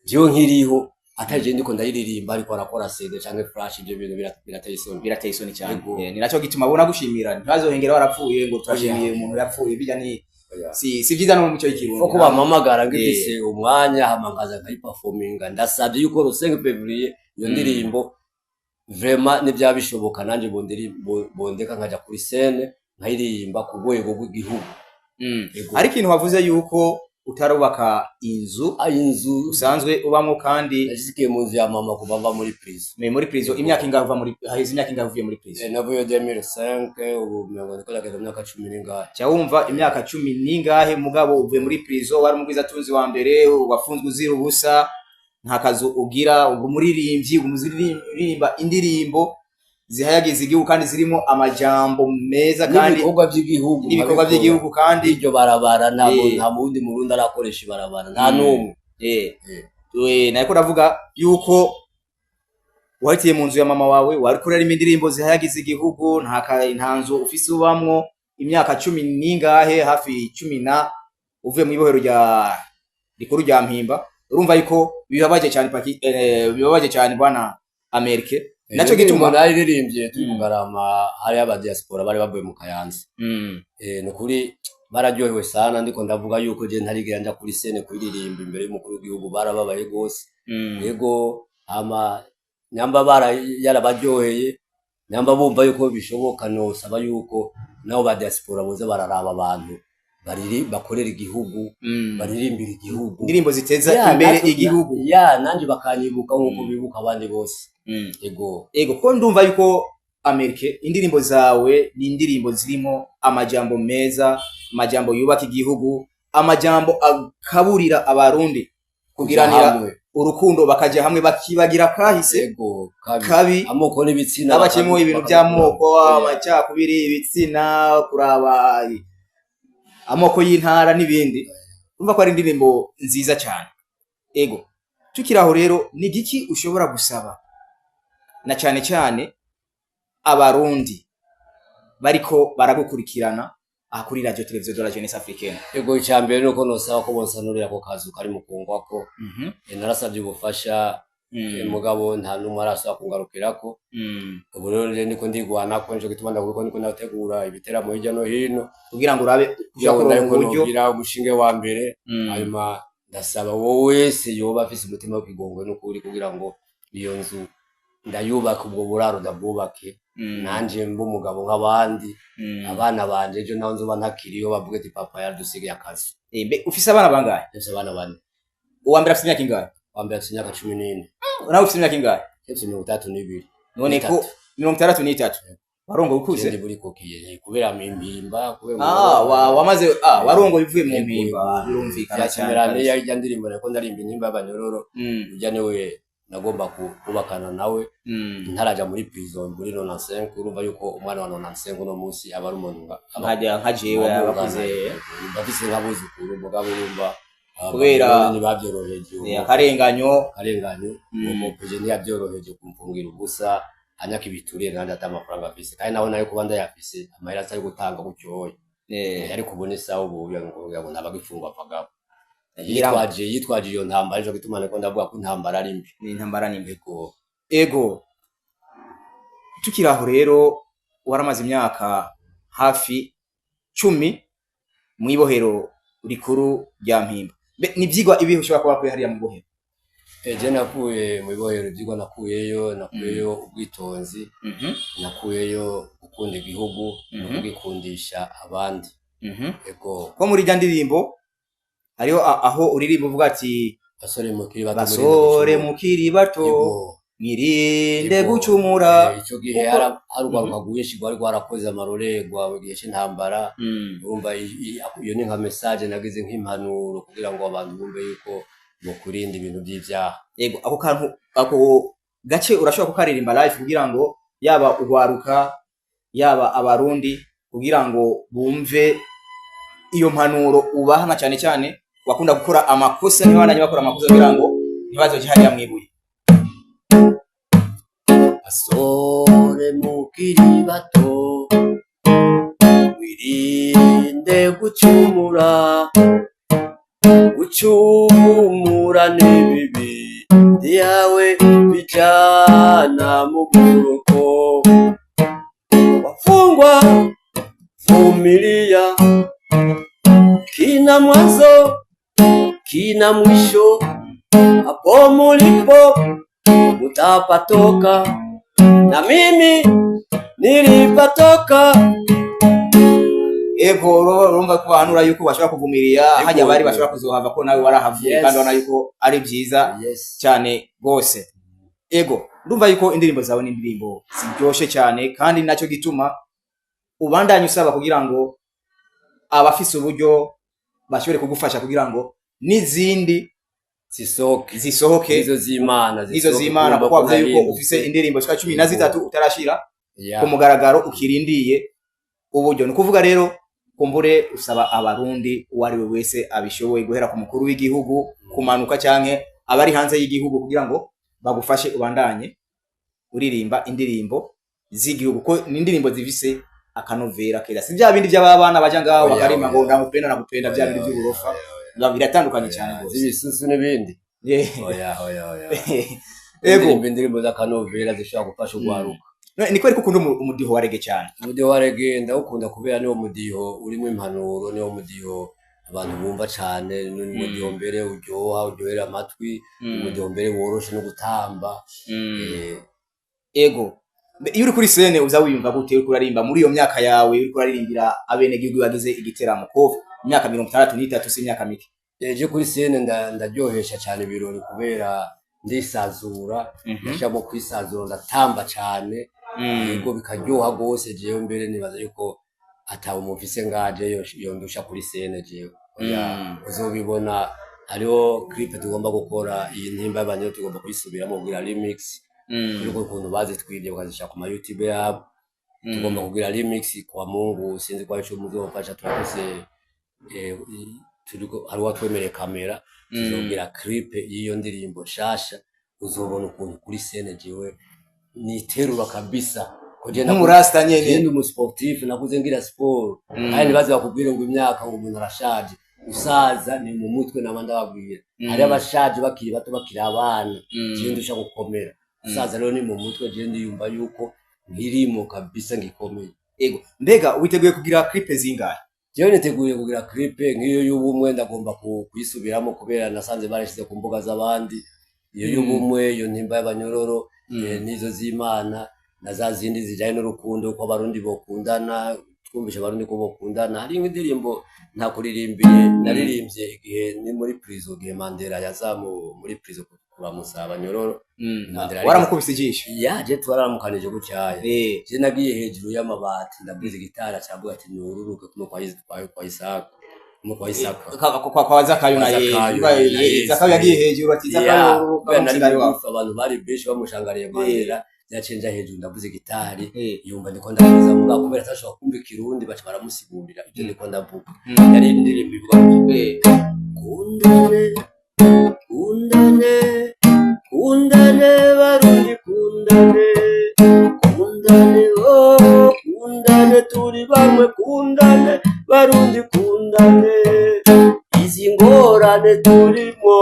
jewe nkiriho, atari je ndiko ndayiririmba, ariko arakora CD canke flash. Ivyo bintu birateye isoni. Birateye isoni cyane. Yego. Ni nacyo gituma bona gushimira, ntibazohengera warapfuye ngo turashimiye umuntu yapfuye. Bijya ni Oya. si byiza no mu mico y'ikirundi. Ko bampamagara ngifise umwanya, hama nkaza nkayiperforminga. Ndasabye yuko le 5 février iyo ndirimbo vraiment nibyaba bishoboka, nanje bondeka nkaja kuri scène nkayiririmba ku rwego rw'igihugu. Yego. Ariko ikintu wavuze yuko utarubaka inzu Ah, inzu usanzwe ubamo kandi nashikiye mu nzu ya mama kuva mva muri prison. Muri prison imyaka ingahe uva muri, haheze imyaka ingahe uvuye muri prison? Navuye 2005, ubu mirongo ndiko ndageza mu myaka 10 n'ingahe. Cya wumva imyaka 10 n'ingahe, mugabo uvuye muri prison wari umugwizatunzi wa mbere, wafunzwe uzira ubusa, nta kazu ugira, ubu umuririmbyi uririmba indirimbo zihayagiza igihugu kandi zirimo amajambo meza kandi n'ibikorwa by'igihugu n'ibikorwa nkabikora. by'igihugu kandi Iryo barabara ntabwo nta wundi murundi arakoresha ibarabara, nta n'umwe. Nariko ndavuga yuko wahitiye mu nzu ya mama wawe, wariko uririmba indirimbo zihayagiza igihugu, nta nzu ufise ubamwo, imyaka 10 n'ingahe, hafi 10 na, uvuye mu ibohero rya rikuru rya Mpimba. Urumva yuko bibabaje cyane paki, bibabaje cyane bwana Amerike. Naco gituma naririmbye turi Bugarama, hariyo aba diaspora bari bavuye mu Kayanza. Ni ukuri bararyohewe sana. Ndiko ndavuga yuko je ntarigera nja kuri scène kuririmba imbere y'umukuru w'igihugu, barababaye gose. Yego, hama nyamba bara yarabaryoheye, nyamba bumva yuko bishoboka, nosaba yuko nabo ba diaspora boza bararaba abantu bariri bakorera igihugu, baririmbira igihugu, indirimbo ziteza Ya, imbere igihugu. Ya, nanje bakanyibuka nkuko bibuka abandi bose. Ego. Ego, ko ndumva yuko Amerike indirimbo zawe ni indirimbo zirimo amajambo meza, amajambo yubaka igihugu, amajambo akaburira abarundi kugiranira hamwe. urukundo, bakaja hamwe, bakibagira kahise Ego, kabi, kabi. Amoko n'ibitsina. Abakemo ibintu by'amoko, amacakubiri, ibitsina, kuraba amoko y'intara n'ibindi. Urumva ko ari indirimbo nziza cyane. Ego, tukiri aho rero, ni igiki ushobora gusaba na cyane cyane abarundi bariko baragukurikirana aha kuri Radio Televiziyo de la Jeunesse Africaine? Ego, icya mbere nuko nosaba ko bonsanurira ako kazu kari mu kungwako. Narasabye ubufasha, mugabo nta n'umwe arasaba kungarukirako. Ubu rero nje ndiko ndigwanako, nico gituma ndavuga ko ndiko ndategura ibiteramo hirya no hino kugira ngo urabe kugira ngo ushobora ndabe ko kuronka uburyo. nogira umushinge wa mbere. Hanyuma ndasaba wowe wese yoba afise umutima w'ikigongwe n'ukuri, kugira ngo iyo nzu ndayubake, ubwo buraro ndabwubake, nanje mbe umugabo nk'abandi, abana banje ejo naho nzoba ntakiriho bavuge ati papa yaradusigiye akazi. Mbe ufise abana bangahe? Ndafise abana bane. Uwa mbere afise imyaka ingahe? Wa mbere afise imyaka 14. Nawe ufise imyaka ingahe? Mfise 62. None ko Itatu. 63, warongoye ukuze? Jewe ndi buri kokiye kubera mpimba, kubera Ah, wamaze warongoye uvuye mu Yego, mpimba, yego. birumvikana cyane. Vyakimerane ya irya ndirimbo nariko ndarimba, intimba y'abanyororo, urya niwe. Nagomba kubakana nawe ntaraja muri prison muri 95. Urumva yuko umwana wa 95 uno munsi aba ari umuntu nkajya nka jewe abakuze. Bafise nk'abuzukuru, mugabo urumva Kubera- ntibavyoroheje. Akarenganyo. Akarenganyo. Uwo mupeje ntiyavyoroheje kumfungira ubusa, anyaka ibituriye kandi ata amafaranga afise, kandi nawe nayo kuba ndayafise amahera atari gutanga gutyoye, yari kubona isaha ubu ngo ntabagifungwa apagabo. Yitwaje iyo ntambara. Nico gituma niko ndavuga ko intambara ari mbi. Ni intambara nimbi. Ego. Ego, tukiri aho rero, waramaze imyaka hafi 10 mw'ibohero rikuru rya Mpimba. Ni ivyigwa ibihe ushobora kuba wakuye hariya mu bohero? Je nakuye mu ibohero, ivyigwa nakuyeyo ubwitonzi, nakuyeyo gukunda igihugu no kugikundisha abandi. Ego. Ko muri rya ndirimbo hariho aho uririmba uvuga ati: "Basore mukiri bato, "Basore mukiri bato, Ego. mwirinde Ego. gucumura." Ico gihe hari urwaruka rwinshi rwari rwarakoze amarorerwa mu gihe c'intambara. Urumva iyo ni nka message nagize nk'impanuro kugira ngo abantu bumve yuko bokurinda ibintu vy'ivyaha. Yego, ako kantu, ako gace urashobora kukaririmba live kugira ngo yaba urwaruka, yaba abarundi, kugira ngo bumve iyo mpanuro ubaha, na cyane cyane bakunda gukora amakosa, ntibabandanye bakora amakosa, kugira ngo ntibazoje hariya mwibuye. Basore mukiri bato, wirinde gucumura, gucumura ni bibi yawe bijana mu buroko. Wafungwa vumilia, kina mwanzo kina mwisho, hapo mulipo mutapatoka, na mimi nilipatoka. Ego, urumva ko bahanura yuko bashobora kuvumilia hajya bari bashobora kuzohava, ko nawe warahavuye, kandi ubona yuko ari byiza cyane gose. Ego, ndumva yuko indirimbo zawe ni indirimbo ziryoshe cyane, kandi nacyo gituma ubandanye usaba kugira ngo abafise uburyo bashobore kugufasha kugira ngo n'izindi zisohoke. Zisohoke. Nizo z'Imana. Nizo z'Imana, kuko wavuze yuko ufise indirimbo zishika 13 utarashira ku mugaragaro, ukirindiye uburyo. Ni ukuvuga rero kumbure usaba abarundi, uwo ari we wese abishoboye, guhera ku mukuru w'igihugu kumanuka, canke abari hanze y'igihugu, kugira ngo bagufashe ubandanye uririmba indirimbo z'igihugu, ko ni indirimbo zifise akanovera keza, si bya bindi by'abana baja ngaho Oya, bakarimba ngo oya. "Ndamupenda, nakupenda", bya bindi by'uburofa. Biba biratandukanye cyane rwose. Z'ibisusu n'ibindi. Oya, oya, oya. Ego. Indirimbo z'akanovera zishobora gufasha urwaruka. Ni kubera ko ukunda umudiho wa reggae cyane? Umudiho wa reggae ndawukunda kubera niwo mudiho urimo impanuro, niwo mudiho abantu bumva cane, ni umudiho mbere uryoha, uryohera amatwi, umudiho mbere woroshe no gutamba. Ego. Iyo uri kuri scène uza wiyumva gute, uriko urarimba muri iyo myaka yawe, uriko uraririmbira abenegihugu bagize igiteramo? Ko imyaka 63 si imyaka mike. Eje kuri scène ndaryohesha cane ibirori kubera ndisazura, ndashaka kwisazura, ndatamba cane. Yego, bikaryoha gose. Jewe mbere nibaza yuko atawe mufise ngaje yondusha kuri scène jewe. Oya, uzobibona, hariho clip tugomba gukora, iyi ntimba y'abantu tugomba kuyisubiramo kugira remix, ariko ukuntu bazitwibye bakazishira ku ma YouTube yabo. Tugomba kugira remix kwa Mungu, sinzi ko arico muzofasha. Turafise turiko, hari uwatwemereye kamera, tuzogira clip y'iyo ndirimbo nshasha, uzobona ukuntu kuri scène jewe niterura kabisa. Ko je Nk'umurasta nyene. Je ndi umusportif, nakuze ngira siporo, kandi ntibaze bakubwire ngo imyaka, ngo umuntu arashaje. Usaza ni mu mutwe, naba ndababwira. Hari abashaje bakiri bato, bakiri abana. Je ndusha gukomera. Usaza rero ni mu mutwe. Je ndiyumva yuko nkirimo kabisa, ngikomeye. Ego, mbega witeguye kugira clip zingahe? Jewe niteguye kugira clip nk'iyo y'ubumwe, ndagomba kuyisubiramo kubera nasanze barashize ku mbuga z'abandi. Iyo y'ubumwe, iyo ntimba y'abanyororo, n'izo z'Imana, na za zindi zijanye n'urukundo, ko abarundi bokundana, twumvisha abarundi ko bokundana. Hari nk'indirimbo ntakuririmbiye naririmbye igihe ni muri prison, igihe Mandela yaza muri prison kuramusa abanyororo. Mandela Waramukubise ijisho? Yaje, twaramukanije gutyaye. Je nagiye hejuru y'amabati, ndabwiza igitara, cyavuga ati nururuke kumwe kwa Isaka. Mu kwa Isaka. Kwa Zakayo na Kwa Yesu. Zakayo Umva, na Yesu. Zakayo yagiye hejuru ati Zakayo Kubera nari umusigari wawe. mugufi, abantu bari benshi bamushangariye Mandela, yacenja hejuru ndavuze gitari, Eh. yumva ndiko ndavuza, mugabo kubera atashobora kumva Ikirundi baca baramusigurira ibyo ndiko ndavuga. Yari indirimbo ivuga ngo: "Kundane, kundane, kundane Barundi, kundane, kundane, oh kundane, turi bamwe, kundane Barundi, kundane. Izi ngorane turimo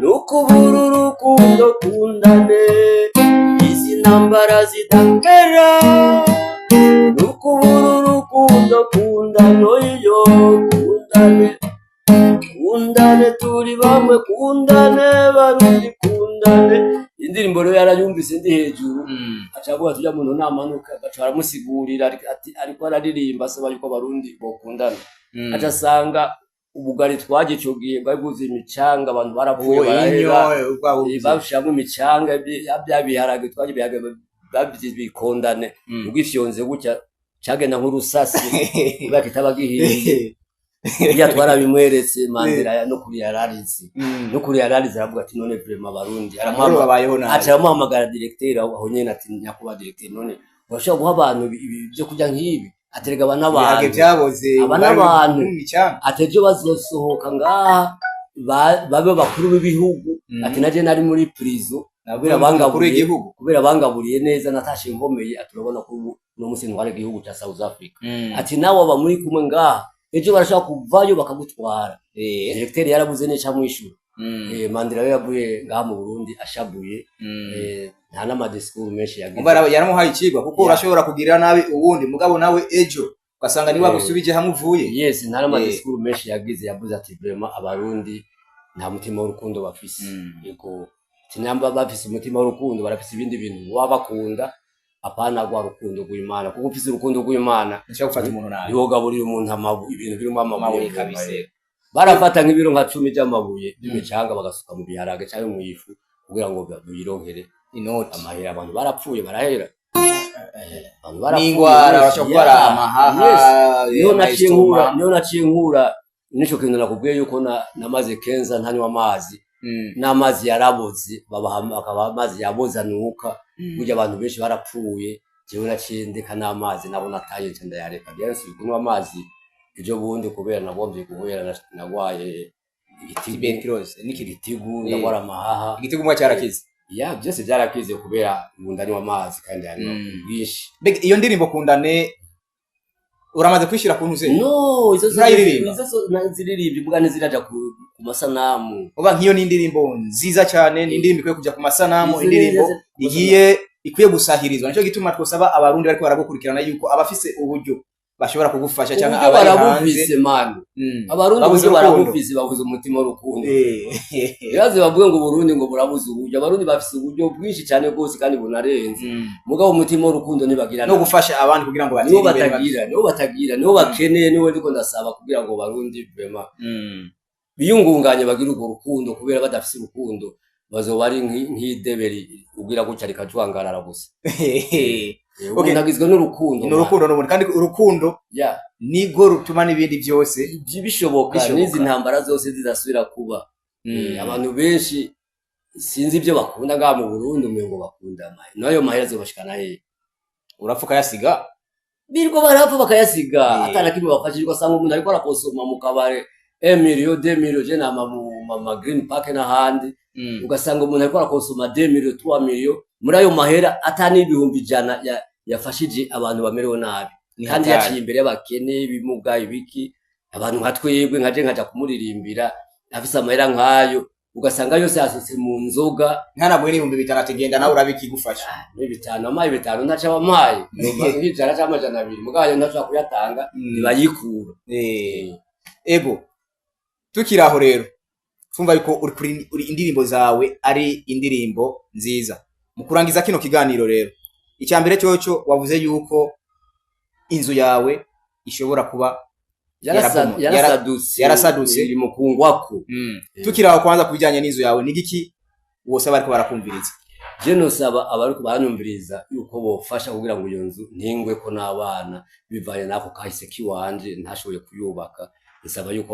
nukubura urukundo, kundane. Izi ntambara zidahera nukubura urukundo, kundane, iyo kundane, kundane, turi bamwe, kundane Barundi, kundane." Indirimbo rero yarayumvise ndi hejuru, aca avuga tujya muntu namanuka, baca baramusigurira ati ariko araririmba asaba yuko Abarundi bokundana. Aca asanga ubugari twaje ico gihe bwari bwuzuye imicanga, abantu barapfuye, Uwo barahera. Inyo bwa Bashiramwo imicanga, bya biharage twaje, ibiharage bavyize bikondane, ugifyonze gutya cagenda nk'urusasi kubera kitaba gihiye. Burya twarabimweretse Mandela, no kuri yararize, no kuri yararize, aravuga ati: "None vraiment Abarundi." Amahoro babayeho nabi. Aca aramuhamagara directeur aho nyene ati: "Nyakubahwa directeur, none urashobora guha abantu ibi byo kurya nk'ibi?" Aterega aba Ibiharage n'abantu byaboze Aba n'abantu. mu micanga. Ati: "Ejo bazosohoka ngaha babe bakuru b'ibihugu." Ati: "Naje nari muri prison Nabwira kubera umukuru bangaburiye w'igihugu. kubera bangaburiye neza, natashe nkomeye." Ati: "Urabona ko ubu uno munsi ntwara igihugu ca South Africa." Ati: "Nawe aba muri kumwe ngaha ejo barashobora kuvayo bakagutwara." Directeur yarabuze neza amwishura. Mandela we yavuye ngaha mu Burundi ashabuye. Nta n'ama discours menshi yagize. Umva, yaramuhaye ikigwa kuko urashobora kugirira nabi uwundi, mugabo nawe ejo ugasanga niwe agusubije hamwe uvuye. Yes, nta n'ama discours menshi yagize. Yavuze ati: "Vraiment Abarundi nta mutima w'urukundo bafise." Yego, tinyamba bafise umutima w'urukundo, barafise ibindi bintu baba bakunda, apana rwa rukundo rw'Imana, kuko ufise urukundo rw'Imana ntushobora gufata umuntu nabi. ntiwogaburira umuntu amabu ibintu birimo amabuye. Amabuye kabisa. Barafata nk'ibiro nka 10 by'amabuye by'imicanga bagasuka mu biharage cyangwa mu ifu kugira ngo bironkere inoti. amahera. Abantu barapfuye barahera. Abantu barapfuye N'ingwara benshi. bashobora kurwara amahaha, Yes. Niho naciye nkura, ama estomac. niho naciye nkura nico kintu nakubwiye yuko namaze kenza ntanywa amazi, n'amazi yaraboze, babaha akaba amazi yaboze anuka. Burya abantu benshi barapfuye. Jewe naciye ndeka n'amazi, nabo nataye nca ndayareka. Byansubiye kunywa amazi ejo bundi kubera nagombye guhera nagwaye igitigu. Tuberculose n'ikindi. Igitigu, ndagwara amahaha. Igitigu mwa cyarakize? Ya, byose byarakize kubera ubu ndanywa amazi kandi ndayanywa ku bwinshi. Mbega iyo ndirimbo "Kundane" uramaze kwishyira ku ntuze? No, izo Ntayiririmba? Izo ziririmbye mbuga ntiziraja ku masanamu. Uba nk'iyo ni indirimbo nziza cyane, ni indirimbo ikwiye kujya ku masanamu, Izo indirimbo nziza. igiye ikwiye gusahirizwa. Nicyo gituma twosaba Abarundi bariko baragukurikirana yuko abafise uburyo bashobora kugufasha cyangwa Uburyo abari hanze. barabufise mani. Abarundi Babuze uburyo urukundo. barabufise, babuze umutima w'urukundo. Ibibazo bavuga ngo Burundi ngo burabuze uburyo, Abarundi bafise uburyo bwinshi cyane rwose kandi bunarenze, mugabo umutima w'urukundo ntibagira. No gufasha abandi kugira ngo batere Niwo imbere. batagira, niwo batagira, niwo bakeneye, niwo ndiko ndasaba kugira ngo Barundi vraiment biyungunganye bagire urwo rukundo, kubera badafise urukundo bazoba ari nk'ideberi ugira gutya rikajwangarara gusa. Umuntu agizwe n'urukundo. Ni urukundo n'ubundi, kandi urukundo nirwo rutuma n'ibindi byose bishoboka. Bishoboka. N'izi ntambara zose zidasubira kuba. Abantu benshi sinzi ibyo bakunda ngaha mu Burundi, umengo bakunda amahera. Nayo mahera azobashikana hehe? Urapfa ukayasiga. Birirwa barapfa bakayasiga, atana kimwe bafashije. Ugasanga umuntu ariko arakosoma mu kabare 1 million, 2 millions, je nama mu ma Green Park n'ahandi, ugasanga umuntu ariko arakosoma 2 millions, 3 millions, muri ayo mahera atani 100,000 yafashije abantu bamerewe nabi. Ni Kandi hatari. yaciye imbere y'abakene, ibimuga, ibiki, abantu nka twebwe, nkaje nkaja kumuririmbira afise amahera nk'ayo, ugasanga yose yasutse mu nzoga. Ntanaguhe n'5,000 ati: "Genda nawe urabikigufasha." Ni 5 amaye, 5 ntaca wampaye, nk'ijana canke 200, mugabo ayo ntashobora kuyatanga, ntibayikura. Ego, tukiri aho rero, twumva yuko uri kuri uri indirimbo zawe ari indirimbo nziza. Mu kurangiza kino kiganiro rero, icya mbere cyoco wavuze yuko inzu yawe ishobora kuba Yarasadutse. Yarasadutse. Iri mu kungwako. Tukiri aho kwanza, ku bijyanye n'inzu yawe, ni igiki wose bariko barakumviriza? Je nosaba abariko baranyumviriza yuko bofasha kugira ngo iyo nzu ntingweko n'abana, bivanye n'ako kahise kiwanje ntashoboye kuyubaka. Nsaba yuko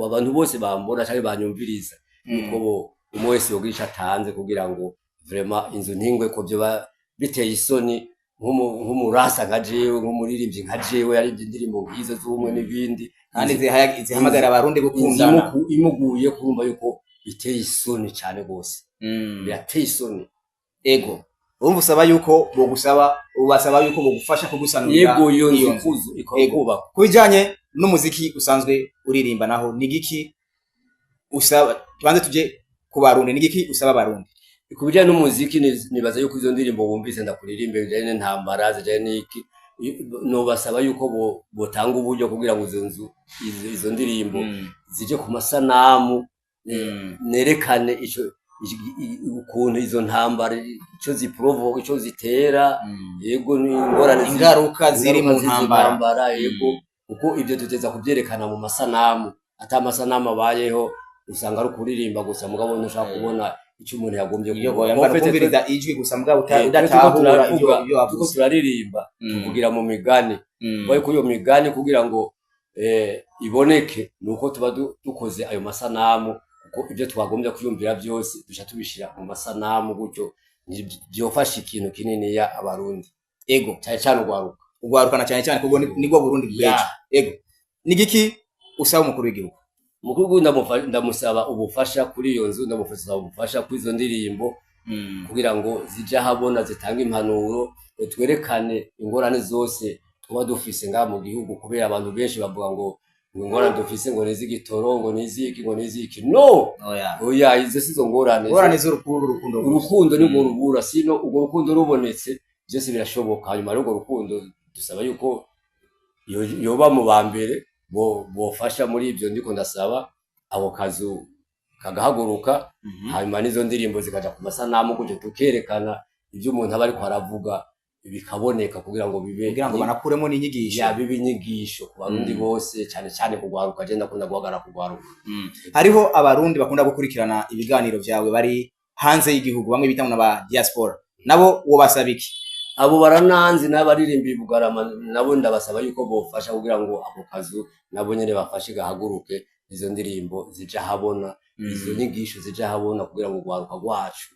abantu bose bambona canke banyumviriza yuko bo umwe wese yogira ico atanze kugira ngo vraiment inzu ntingweko. Vyoba biteye isoni nk'umurasa nka jewe, nk'umuririmbyi nka jewe yaririmbye indirimbo nk'izo z'ubumwe n'ibindi, kandi zihamagarira Abarundi inzu gukundana. Imuguye, kurumva yuko biteye isoni cane gose, birateye isoni. Ego, urumva usaba yuko bogusaba, ubasaba yuko bogufasha kugusanurira Yego, iyo nzu iyo nzu. kuzu Yego. ikubakwa. Ku bijanye n'umuziki usanzwe uririmba naho, ni giki usaba? Tubanze tuje ku Barundi, ni giki usaba Abarundi? Ku bijanye n'umuziki, nibaza yuko izo ndirimbo wumvise ndakuririmbe bijanye n'intambara, zijanye n'iki, nobasaba yuko botanga uburyo kugira ngo izo nzu, izo ndirimbo zije ku masanamu, nerekane ico ukuntu izo ntambara, ico ziprovoka, ico zitera. Yego, ni ingorane Ingaruka ziri mu ingaruka z'izo ntambara. Ntambara, yego, kuko ibyo tuteza kubyerekana mu masanamu. Ata masanamu abayeho, usanga ari ukuririmba gusa, mugabo ntushaka kubona icyo umuntu yagombye Iyo kuvuga. yambara En fait, kumviriza ijwi gusa mugabo twe turiko udatahura ibyo turavuga, ibyo turiko wavuze. turaririmba, tuvugira mu migani. Kuko kuri iyo migani, kugira ngo iboneke, nuko tuba dukoze ayo masanamu, kuko ibyo twagombye kwiyumvira byose duca tubishira mu masanamu. Gutyo byofasha ikintu kininiya Abarundi, cyane cyane urwaruka. Ugwarukana cyane cyane, kuko nibwo Burundi bw'ejo. Ego, ni giki usaba umukuru w'igihugu? Umukuru w'igihugu ndamusaba ubufasha kuri iyo nzu, ndamusaba ubufasha kuri izo ndirimbo kugira ngo zije ahabona, zitange impanuro, twerekane ingorane zose tuba dufise ngaha mu gihugu, kubera abantu benshi bavuga ngo ingorane dufise ngo niz'igitoro, ngo niziki, ngo niziki. No, Oya. oya, izo sizo ngorane. Ingorane z'urukundo, urukundo gusa. Urukundo nirwo rubura. Sino urwo rukundo rubonetse, byose birashoboka. Hanyuma rero urwo rukundo dusaba yuko yoba mu ba mbere bofasha muri ibyo ndiko ndasaba, ako kazu kagahaguruka, hanyuma n'izo ndirimbo zikaja ku masanamu, gutyo tukerekana ibyo umuntu aba ariko aravuga bikaboneka, kugira ngo bibe Kugira ngo banakuremo n'inyigisho. Ya, bibe inyigisho ku Barundi bose, cyane cyane kugwaruka. Je ndakunda guhagarara kugwaruka. Hariho Abarundi bakunda gukurikirana ibiganiro vyawe bari hanze y'igihugu, bamwe bita ngo n'aba diaspora, nabo wobasaba iki? Abo barananzi n'abaririmba Bugarama, nabo ndabasaba yuko bofasha kugira ngo ako kazu nabo nyene bafashe gahaguruke, izo ndirimbo zija habona, izo nyigisho zija habona, kugira ngo urwaruka rwacu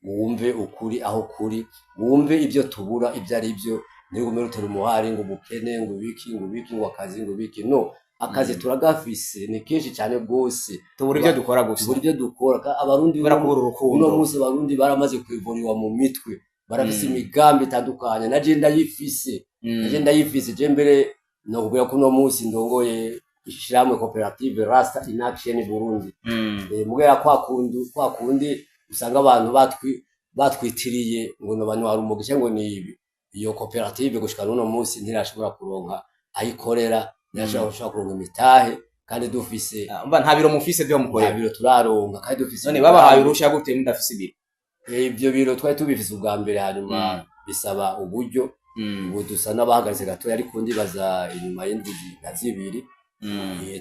wumve ukuri aho kuri, wumve ibyo tubura ibyo ari byo. Ntigume rutera umuhari ngo ubukene, ngo ibiki, ngo ibiki, ngo akazi, ngo ibiki. No, akazi turagafise, ni kenshi cyane rwose. Tubura ibyo dukora gusa. Tubura ibyo dukora. Abarundi Kubera kubura urukundo. uno munsi Abarundi baramaze kwivuriwa mu mitwe, barafise imigambi itandukanye. Naje ndayifise, naje ndayifise. Je mbere nokubwira ko uno munsi ndongoye ishirahamwe koperative Rasta in Action Burundi. Mugera kwa kundi usanga abantu batwitiriye ngo no banywa umugisha, ngo ni ibi. Iyo koperative gushika n'uno munsi ntirashobora kuronka ayikorera, ntirashobora kuronka imitahe, kandi dufise Ah, umva, nta biro mufise byo nta mukorera? biro turaronka, kandi dufise None babahaye uruhushya gute mudafise ibiro? Ibyo biro twari tubifise ubwa mbere, hanyuma bisaba uburyo. Ubu dusa n'abahagaze gatoya, ariko ndibaza inyuma y'indwi nka zibiri,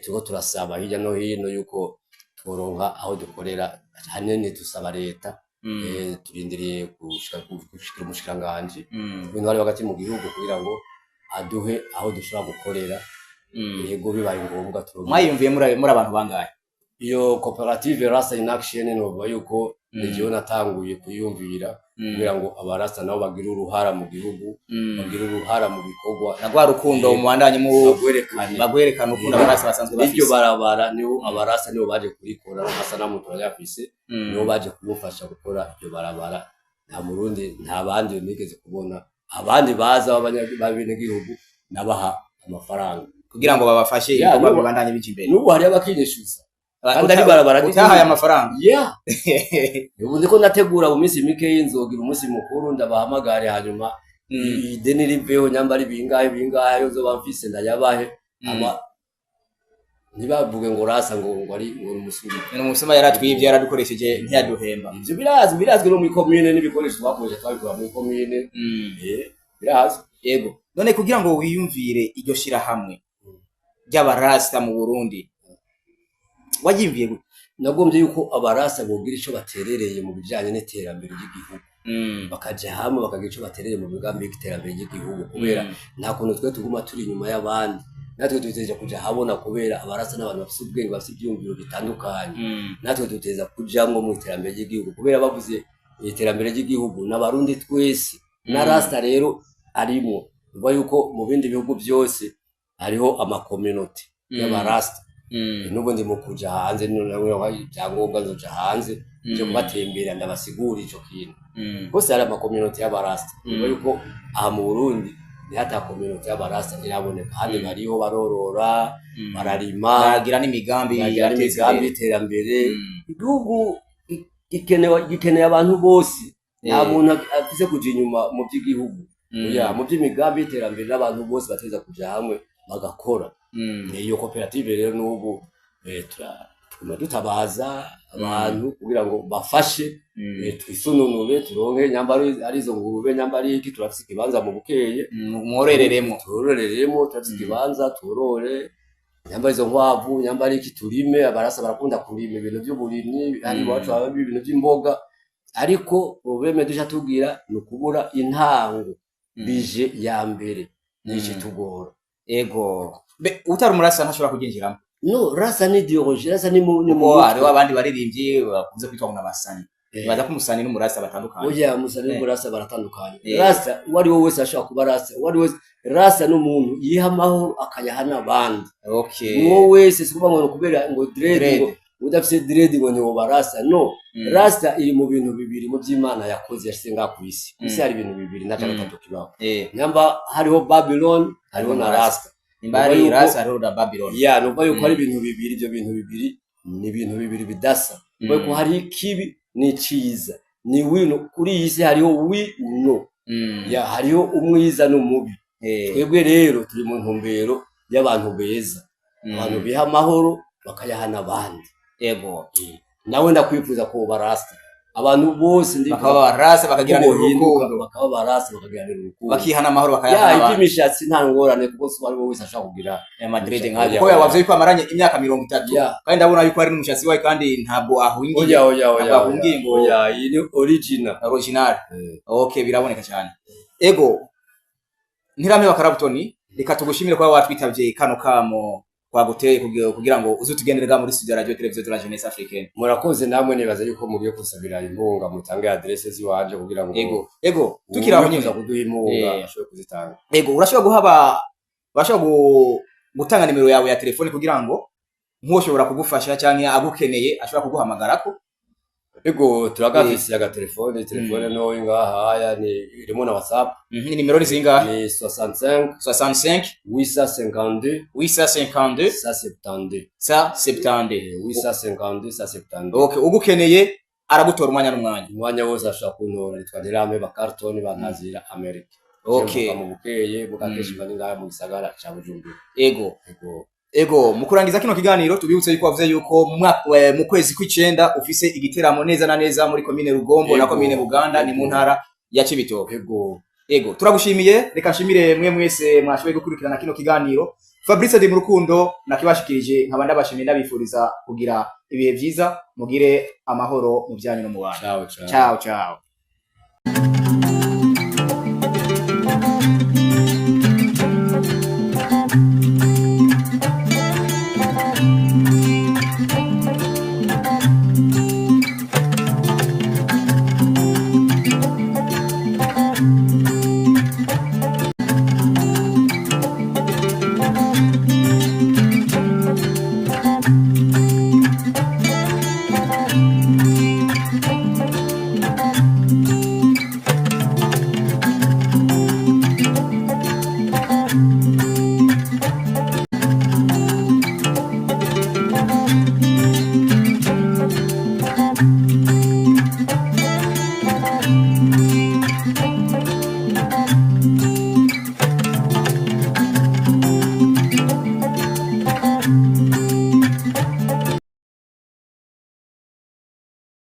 turiko turasaba hirya no hino yuko tworonka aho dukorera hanini. Dusaba leta, turindiriye gushikira umushikiranganji w'intwari hagati mu gihugu kugira ngo aduhe aho dushobora gukorera. Yego, bibaye ngombwa turonke. Mwayiyumviye muri abantu bangahe? Iyo koperative Rasta in Action, novuga yuko ni jewe natanguye kuyumvira, kugira ngo abarasta nabo bagire uruhara mu gihugu, bagire uruhara mu bikorwa. Na rwa rukundo mubandanye mu bagwerekane. Bagwerekana urukundo abarasi basanzwe N'iryo bafise. barabara nibo abarasta nibo baje kurikora, amasanamu turayafise. Nibo baje kumufasha gukora iryo barabara. Nta murundi, nta bandi nigeze kubona, abandi baza b'abenegihugu nabaha amafaranga Kugira ngo babafashe Ya, ibikorwa bibandanye bija imbere. N'ubu hariyo abakinyishuza kandi ari barabara Utahaye amafaranga? Ya, ubu ndiko ndategura, mu minsi mike y'inzogira umunsi mukuru, ndabahamagare, hanyuma ideni riveho. Nyamba ari bingahe bingahe ayo nzoba mfise ndayabahe. Ama ntibavuge ngo rasa ngo ari ngo ni umusuma. Ni umusuma, yaratwivye, yaradukoresheje, ntiyaduhemba. Ivyo birazwi, birazwi no muri komine, n'ibikoresho twakoresha twabikura muri komine. Birazwi. Yego, none kugira ngo wiyumvire iryo shirahamwe ry'abarasta mu Burundi, wayiyumviye gute? Nagombye yuko abarasa bogira ico baterereye mu bijanye n'iterambere ry'igihugu. Bakaja hamwe bakagira ico batereye mu migambi y'iterambere ry'igihugu, kubera nta kuntu twe tuguma turi inyuma y'abandi. Natwe dutegerezwa kuja habona, kubera abarasa n'abantu bafise ubwenge, bafise ivyiyumviro bitandukanye. Natwe duteza kujamwo mu iterambere ry'igihugu, kubera bavuze iterambere ry'igihugu n'Abarundi twese, na rasta rero arimwo. Bivuga yuko mu bindi bihugu byose hariho ama communauté y'abarasta. N'ubundi mu kuja hanze, noneho ibyangombwa nzoja hanze nje kubatembera, ndabasigura ico kintu. Hose hari ama communauté y'abarasta. Bivuga yuko aha mu Burundi niho ata communauté y'abarasta iraboneka. Ahandi bariho, barorora, bararima, baragira n'imigambi bagira irateza n'imigambi imbere. y'iterambere. Igihugu gikeneye abantu bose. Nta muntu afise kuja inyuma mu by'igihugu. Oya, mu by'imigambi y'iterambere n'abantu bose bateza kuja hamwe bagakora. Iyo koperative rero n'ubu tuguma dutabaza abantu kugira ngo bafashe, twisununure, turonke nyambaro ari izo ngurube, nyambaro iki. Turafise ikibanza mu Bukeye. Mwororeremwo. Twororeremo, turafise ikibanza, tworore nyambara izo nkwavu, nyambara iki, turime. Abarasa barakunda kurima ibintu by'uburimyi hari iwacu, haba ibintu by'imboga, ariko problème duca tugira ni ukubura intango, bije ya mbere nije tugora. Ego. Utari umurasa ntashobora kuryinjiramo? No, rasa ni idéologie, rasa ni mu Kuko mutwe. Hariho abandi baririmbyi bakunze kwitwa ngo n'abasani. Nibaza ko umusani n'umurasa batandukanye. Oya, musani n'umurasa baratandukanye. Rasa uwo ari we wese ashobora kuba rasa, uwo ari we wese. Rasa n'umuntu yiha amahoro akayaha n'abandi. Uwo wese, si ukuvuga ngo ni ukubera ngo dread, Dread. ngo udafise dread ngo ntiwoba rasa, no. Rasta iri mu bintu bibiri mu by'Imana yakoze, yashyize ngaha ku isi. Ku isi hari ibintu bibiri, nta cya gatatu kibaho. Nyamba hariho Babylon, hariho na rasta. Nimba hari rasta, hariho na Babylon. Ya, numva yuko hari ibintu bibiri. Ibyo bintu bibiri ni ibintu bibiri bidasa. Numva yuko hari ikibi n'iciza, ni wino kuri iyi si hariho wi uno. Ya, hariho umwiza n'umubi. Twebwe rero turi mu ntumbero y'abantu beza, abantu biha amahoro bakayaha n'abandi. Nawe ndakwifuza ko barasta, abantu bose ndifuza Bakaba barasa, bakagiranira ko bohinduka, urukundo. Bakaba barasta, bakagiranira urukundo. Bakihana amahoro, Ya, bakayahana abandi. Iby'imishatsi nta ngorane, kuko si uwo ari we wese ashobora kugira Ya Madrid imishatsi. nkayo. Oya, Kuko oya. yavuze yuko amaranye imyaka 30. Kandi ndabona yuko hari n'umushatsi wawe, kandi ntabwo ahungiye. Oya, oya, oya. Ntabwo ahungiye ngo Oya, iyi ni original. Original. Okay, biraboneka cyane. Ego. Ntirampeba Karabutoni, reka tugushimire kuba watwitavye kano kamo twaguteye kugira ngo uze utugenderera muri studio ya Radio Television de la Jeunesse Africaine. Murakoze namwe. Nibaza yuko mugiye kusabira inkunga, mutange adresse ziwanje kugira ngo Ego, ego, tukiri aho uwifuza nyene. kuduha inkunga ashobore kuzitanga. Ego, urashobora guhaba urashobora gutanga nimero yawe ya telefone kugira ngo nk'ushobora kugufasha canke agukeneye ashobora kuguhamagarako. Ego, turagafise agatelefone, telefone ntoyi ngaha haya, ni irimo na WhatsApp. Nimero ni zingahe? Ni 65 65 852 852 172. 172. 852 172. Okay, ugukeneye aragutora umwanya n'umwanya. Umwanya wose ashobora kuntora. Nitwa Ntirampeba Carton, bantazira Amerika. Mu Bukeye, mukakeshi mba ngaha mu gisagara ca Bujumbura. Ego. Ego. Ego, mu kurangiza kino kiganiro, tubibutse yuko wavuze yuko mu kwezi kw'icenda ufise igiteramo neza na neza muri komine Rugombo na komine Buganda, ni mu ntara ya Cibitoke. Ego. Ego, turagushimiye. Reka nshimire mwe mwese mwashoboye gukurikirana kino kiganiro. Fabrice Di Murukundo nakibashikirije, nkaba ndabashimiye, ndabifuriza kugira ibihe vyiza, mugire amahoro mu byanyu no mu bantu. Ciao, ciao. Ciao, ciao.